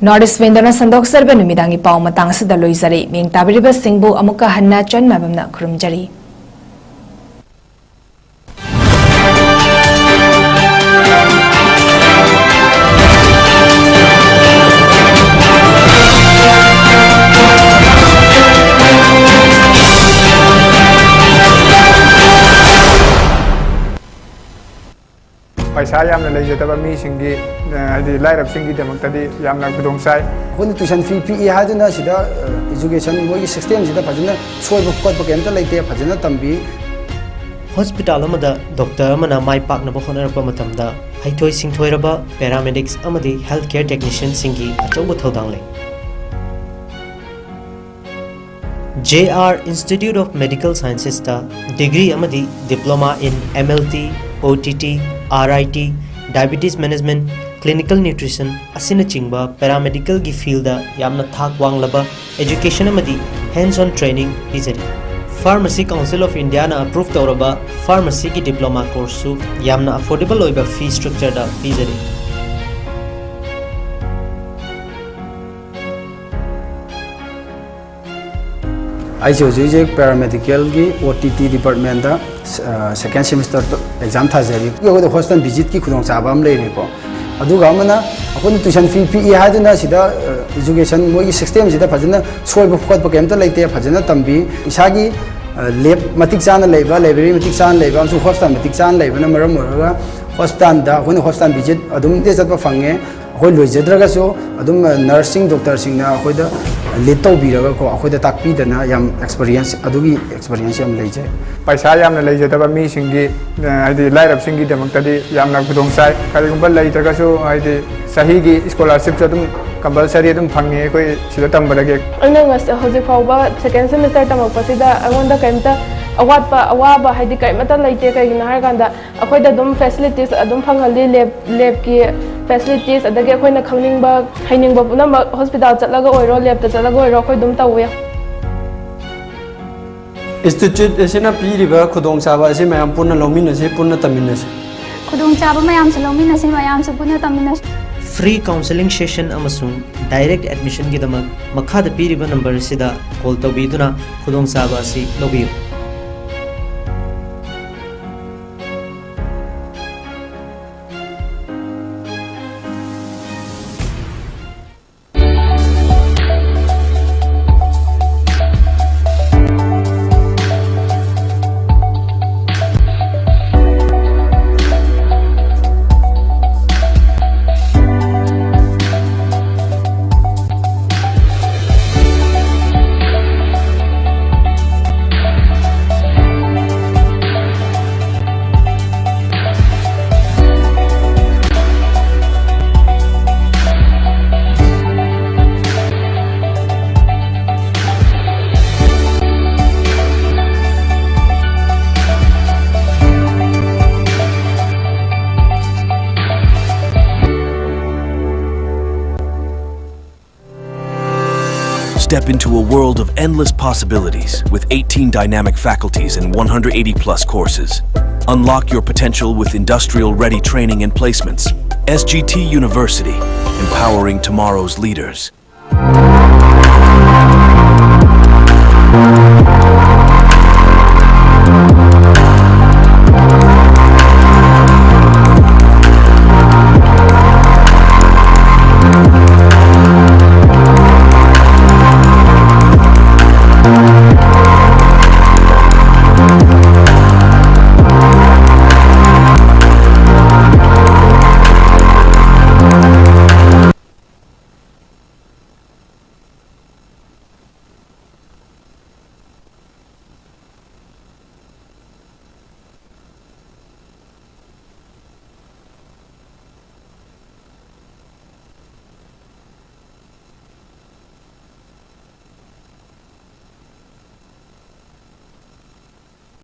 North East Window ꯅ ꯁꯟꯗꯣꯛꯆꯔꯤꯕ ꯅꯨꯃꯤꯗꯥꯡꯒꯤ ꯄꯥꯎ ꯃꯇꯥꯡ ꯑꯁꯤꯗ ꯂꯣꯏꯖꯔꯦ꯫ ꯃꯤꯡ ꯇꯥꯕꯤꯔꯤꯕꯁꯤꯡꯕꯨ ꯑꯃꯨꯛꯀ ꯍꯟꯅ ꯆꯟ ꯃꯥꯏꯕꯝꯅ ꯈꯨꯔꯨꯝꯖꯔꯤ꯫ ꯄꯩꯁꯥ ꯌꯥꯝꯅ ꯂꯩꯖꯗꯕ ꯃꯤꯁꯤꯡꯒꯤ, ꯑ, ꯍꯥꯏꯗꯤ ꯂꯥꯏꯔꯕꯁꯤꯡꯒꯤꯗꯃꯛꯇꯗꯤ ꯌꯥꯝꯅ ꯈꯨꯗꯣꯡ ꯆꯥꯏ꯫ ꯑꯩꯈꯣꯏꯅ tuition fee ꯄꯤꯛꯏ ꯍꯥꯏꯗꯨꯅ ꯁꯤꯗ, ꯑ, education ꯃꯣꯏꯒꯤ system ꯁꯤꯗ ꯐꯖꯅ ꯁꯣꯏꯕ ꯈꯣꯠꯄ ꯀꯩꯝꯇ ꯂꯩꯇꯦ, ꯐꯖꯅ ꯇꯝꯕꯤ꯫ ꯍꯣꯁꯄꯤꯇꯥꯜ ꯑꯃꯗ ꯗꯣꯛꯇꯔ ꯑꯃꯅ ꯃꯥꯏ ꯄꯥꯛꯅꯕ ꯍꯣꯠꯅꯔꯛꯄ ꯃꯇꯝꯗ ꯍꯩꯊꯣꯏ ꯁꯤꯡꯊꯣꯏꯔꯕ paramedics ꯑꯃꯗꯤ health care technician ꯁꯤꯡꯒꯤ ꯑꯆꯧꯕ ꯊꯧꯗꯥꯡ ꯂꯩ꯫ J R Institute of Medical Sciences ꯇ degree ꯑꯃꯗꯤ diploma in M L T, O T T, R I T, diabetes management, clinical nutrition ꯑꯁꯤꯅꯆꯤꯡꯕ paramedical ꯒꯤ field ꯗ ꯌꯥꯝꯅ ꯊꯥꯛ ꯋꯥꯡꯂꯕ education ꯑꯃꯗꯤ hands on training ꯄꯤꯖꯔꯤ꯫ Pharmacy Council of India ꯅ approve ꯇꯧꯔꯕ pharmacy ꯒꯤ diploma course ꯁꯨ ꯌꯥꯝꯅ affordable ꯑꯣꯏꯕ fee structure ꯗ ꯄꯤꯖꯔꯤ꯫ ꯑꯩꯁꯦ ꯍꯧꯖꯤꯛ ꯍꯧꯖꯤꯛ paramedical ꯒꯤ O T T department ꯇ, ꯑ, second semester exam ꯊꯥꯖꯔꯤ꯫ ꯑꯩꯈꯣꯏꯗ hostel visit ꯀꯤ ꯈꯨꯗꯣꯡꯆꯥꯕ ꯑꯃ ꯂꯩꯔꯦꯀꯣ꯫ ꯑꯗꯨꯒ ꯑꯃꯅ ꯑꯩꯈꯣꯏꯅ tuition fee ꯄꯤꯛꯏ ꯍꯥꯏꯗꯨꯅ ꯁꯤꯗ education ꯃꯣꯏꯒꯤ systemꯁꯤꯗ ꯐꯖꯅ ꯁꯣꯏꯕ ꯈꯣꯠꯄ ꯀꯩꯝꯇ ꯂꯩꯇꯦ꯫ ꯐꯖꯅ ꯇꯝꯕꯤ꯫ ꯏꯁꯥꯒꯤ lab ꯃꯇꯤꯛ ꯆꯥꯅ ꯂꯩꯕ, library ꯃꯇꯤꯛ ꯆꯥꯅ ꯂꯩꯕ ꯑꯃꯁꯨꯡ hospital ꯃꯇꯤꯛ ꯆꯥꯅ ꯂꯩꯕꯅ ꯃꯔꯝ ꯑꯣꯏꯔꯒ hospitalꯗ ꯑꯩꯈꯣꯏꯅ hospital visit ꯑꯗꯨꯝ ꯆꯠꯄ ꯐꯪꯉꯦ꯫ ꯑꯩꯈꯣꯏ ꯂꯣꯏꯖꯗ꯭ꯔꯒꯁꯨ ꯑꯗꯨꯝ nursing doctorꯁꯤꯡꯅ ꯑꯩꯈꯣꯏꯗ lead ꯇꯧꯕꯤꯔꯒꯀꯣ, ꯑꯩꯈꯣꯏꯗ ꯇꯥꯛꯄꯤꯗꯅ ꯌꯥꯝ experience, ꯑꯗꯨꯒꯤ experience ꯌꯥꯝ ꯂꯩꯖꯩ꯫ ꯄꯩꯁꯥ ꯌꯥꯝꯅ ꯂꯩꯖꯗꯕ ꯃꯤꯁꯤꯡꯒꯤ, ꯑ, ꯍꯥꯏꯗꯤ ꯂꯥꯏꯔꯕꯁꯤꯡꯒꯤꯗꯃꯛꯇꯗꯤ ꯌꯥꯝꯅ ꯈꯨꯗꯣꯡ ꯆꯥꯏ꯫ ꯀꯔꯤꯒꯨꯝꯕ ꯂꯩꯇ꯭ꯔꯒꯁꯨ, ꯍꯥꯏꯗꯤ ꯆꯍꯤꯒꯤ scholarshipꯁꯨ ꯑꯗꯨꯝ compulsory ꯑꯗꯨꯝ ꯐꯪꯉꯤ ꯑꯩꯈꯣꯏ ꯁꯤꯗ ꯇꯝꯕꯗꯒꯤ꯫ ꯑꯩꯅ ꯉꯁ-, ꯍꯧꯖꯤꯛ ꯐꯥꯎꯕ second semester ꯇꯝꯃꯛꯄꯁꯤꯗ ꯑꯩꯉꯣꯟꯗ ꯀꯩꯝꯇ ꯑꯋꯥꯠꯄ, ꯑꯋꯥꯕ ꯍꯥꯏꯗꯤ ꯀꯔꯤꯃꯠꯇ ꯂꯩꯇꯦ꯫ ꯀꯩꯒꯤꯅꯣ ꯍꯥꯏꯔꯀꯥꯟꯗ ꯑꯩꯈꯣꯏꯗ ꯑꯗꯨꯝ facilities ꯑꯗꯨꯝ ꯐꯪꯍꯜꯂꯤ꯫ Lab, labꯀꯤ facilities, ꯑꯗꯒꯤ ꯑꯩꯈꯣꯏꯅ ꯈꯪꯅꯤꯡꯕ, ꯍꯩꯅꯤꯡꯕ ꯄꯨꯝꯅꯃꯛ hospital ꯆꯠꯂꯒ ꯑꯣꯏꯔꯣ, labꯇ ꯆꯠꯂꯒ ꯑꯣꯏꯔꯣ, ꯑꯩꯈꯣꯏ ꯑꯗꯨꯝ ꯇꯧꯋꯤ꯫ Institute ꯑꯁꯤꯅ ꯄꯤꯔꯤꯕ ꯈꯨꯗꯣꯡꯆꯥꯕ ꯑꯁꯤ ꯃꯌꯥꯝ ꯄꯨꯟꯅ ꯂꯧꯃꯤꯟꯅꯁꯤ, ꯄꯨꯟꯅ ꯇꯝꯃꯤꯟꯅꯁꯤ꯫ ꯈꯨꯗꯣꯡꯆꯥꯕ ꯃꯌꯥꯝꯁꯨ ꯂꯧꯃꯤꯟꯅꯁꯤ, ꯃꯌꯥꯝꯁꯨ ꯄꯨꯟꯅ ꯇꯝꯃꯤꯟꯅꯁꯤ꯫ Free counseling session ꯑꯃꯁꯨꯡ direct admissionꯒꯤꯗꯃꯛ ꯃꯈꯥꯗ ꯄꯤꯔꯤꯕ number ꯑꯁꯤꯗ call ꯇꯧꯕꯤꯗꯨꯅ ꯈꯨꯗꯣꯡꯆꯥꯕ ꯑꯁꯤ ꯂꯧꯕꯤꯌꯨ꯫ Step into a world of endless possibilities with eighteen dynamic faculties and one hundred eighty plus courses. Unlock your potential with industrial ready training and placements. S G T University, empowering tomorrow's leaders.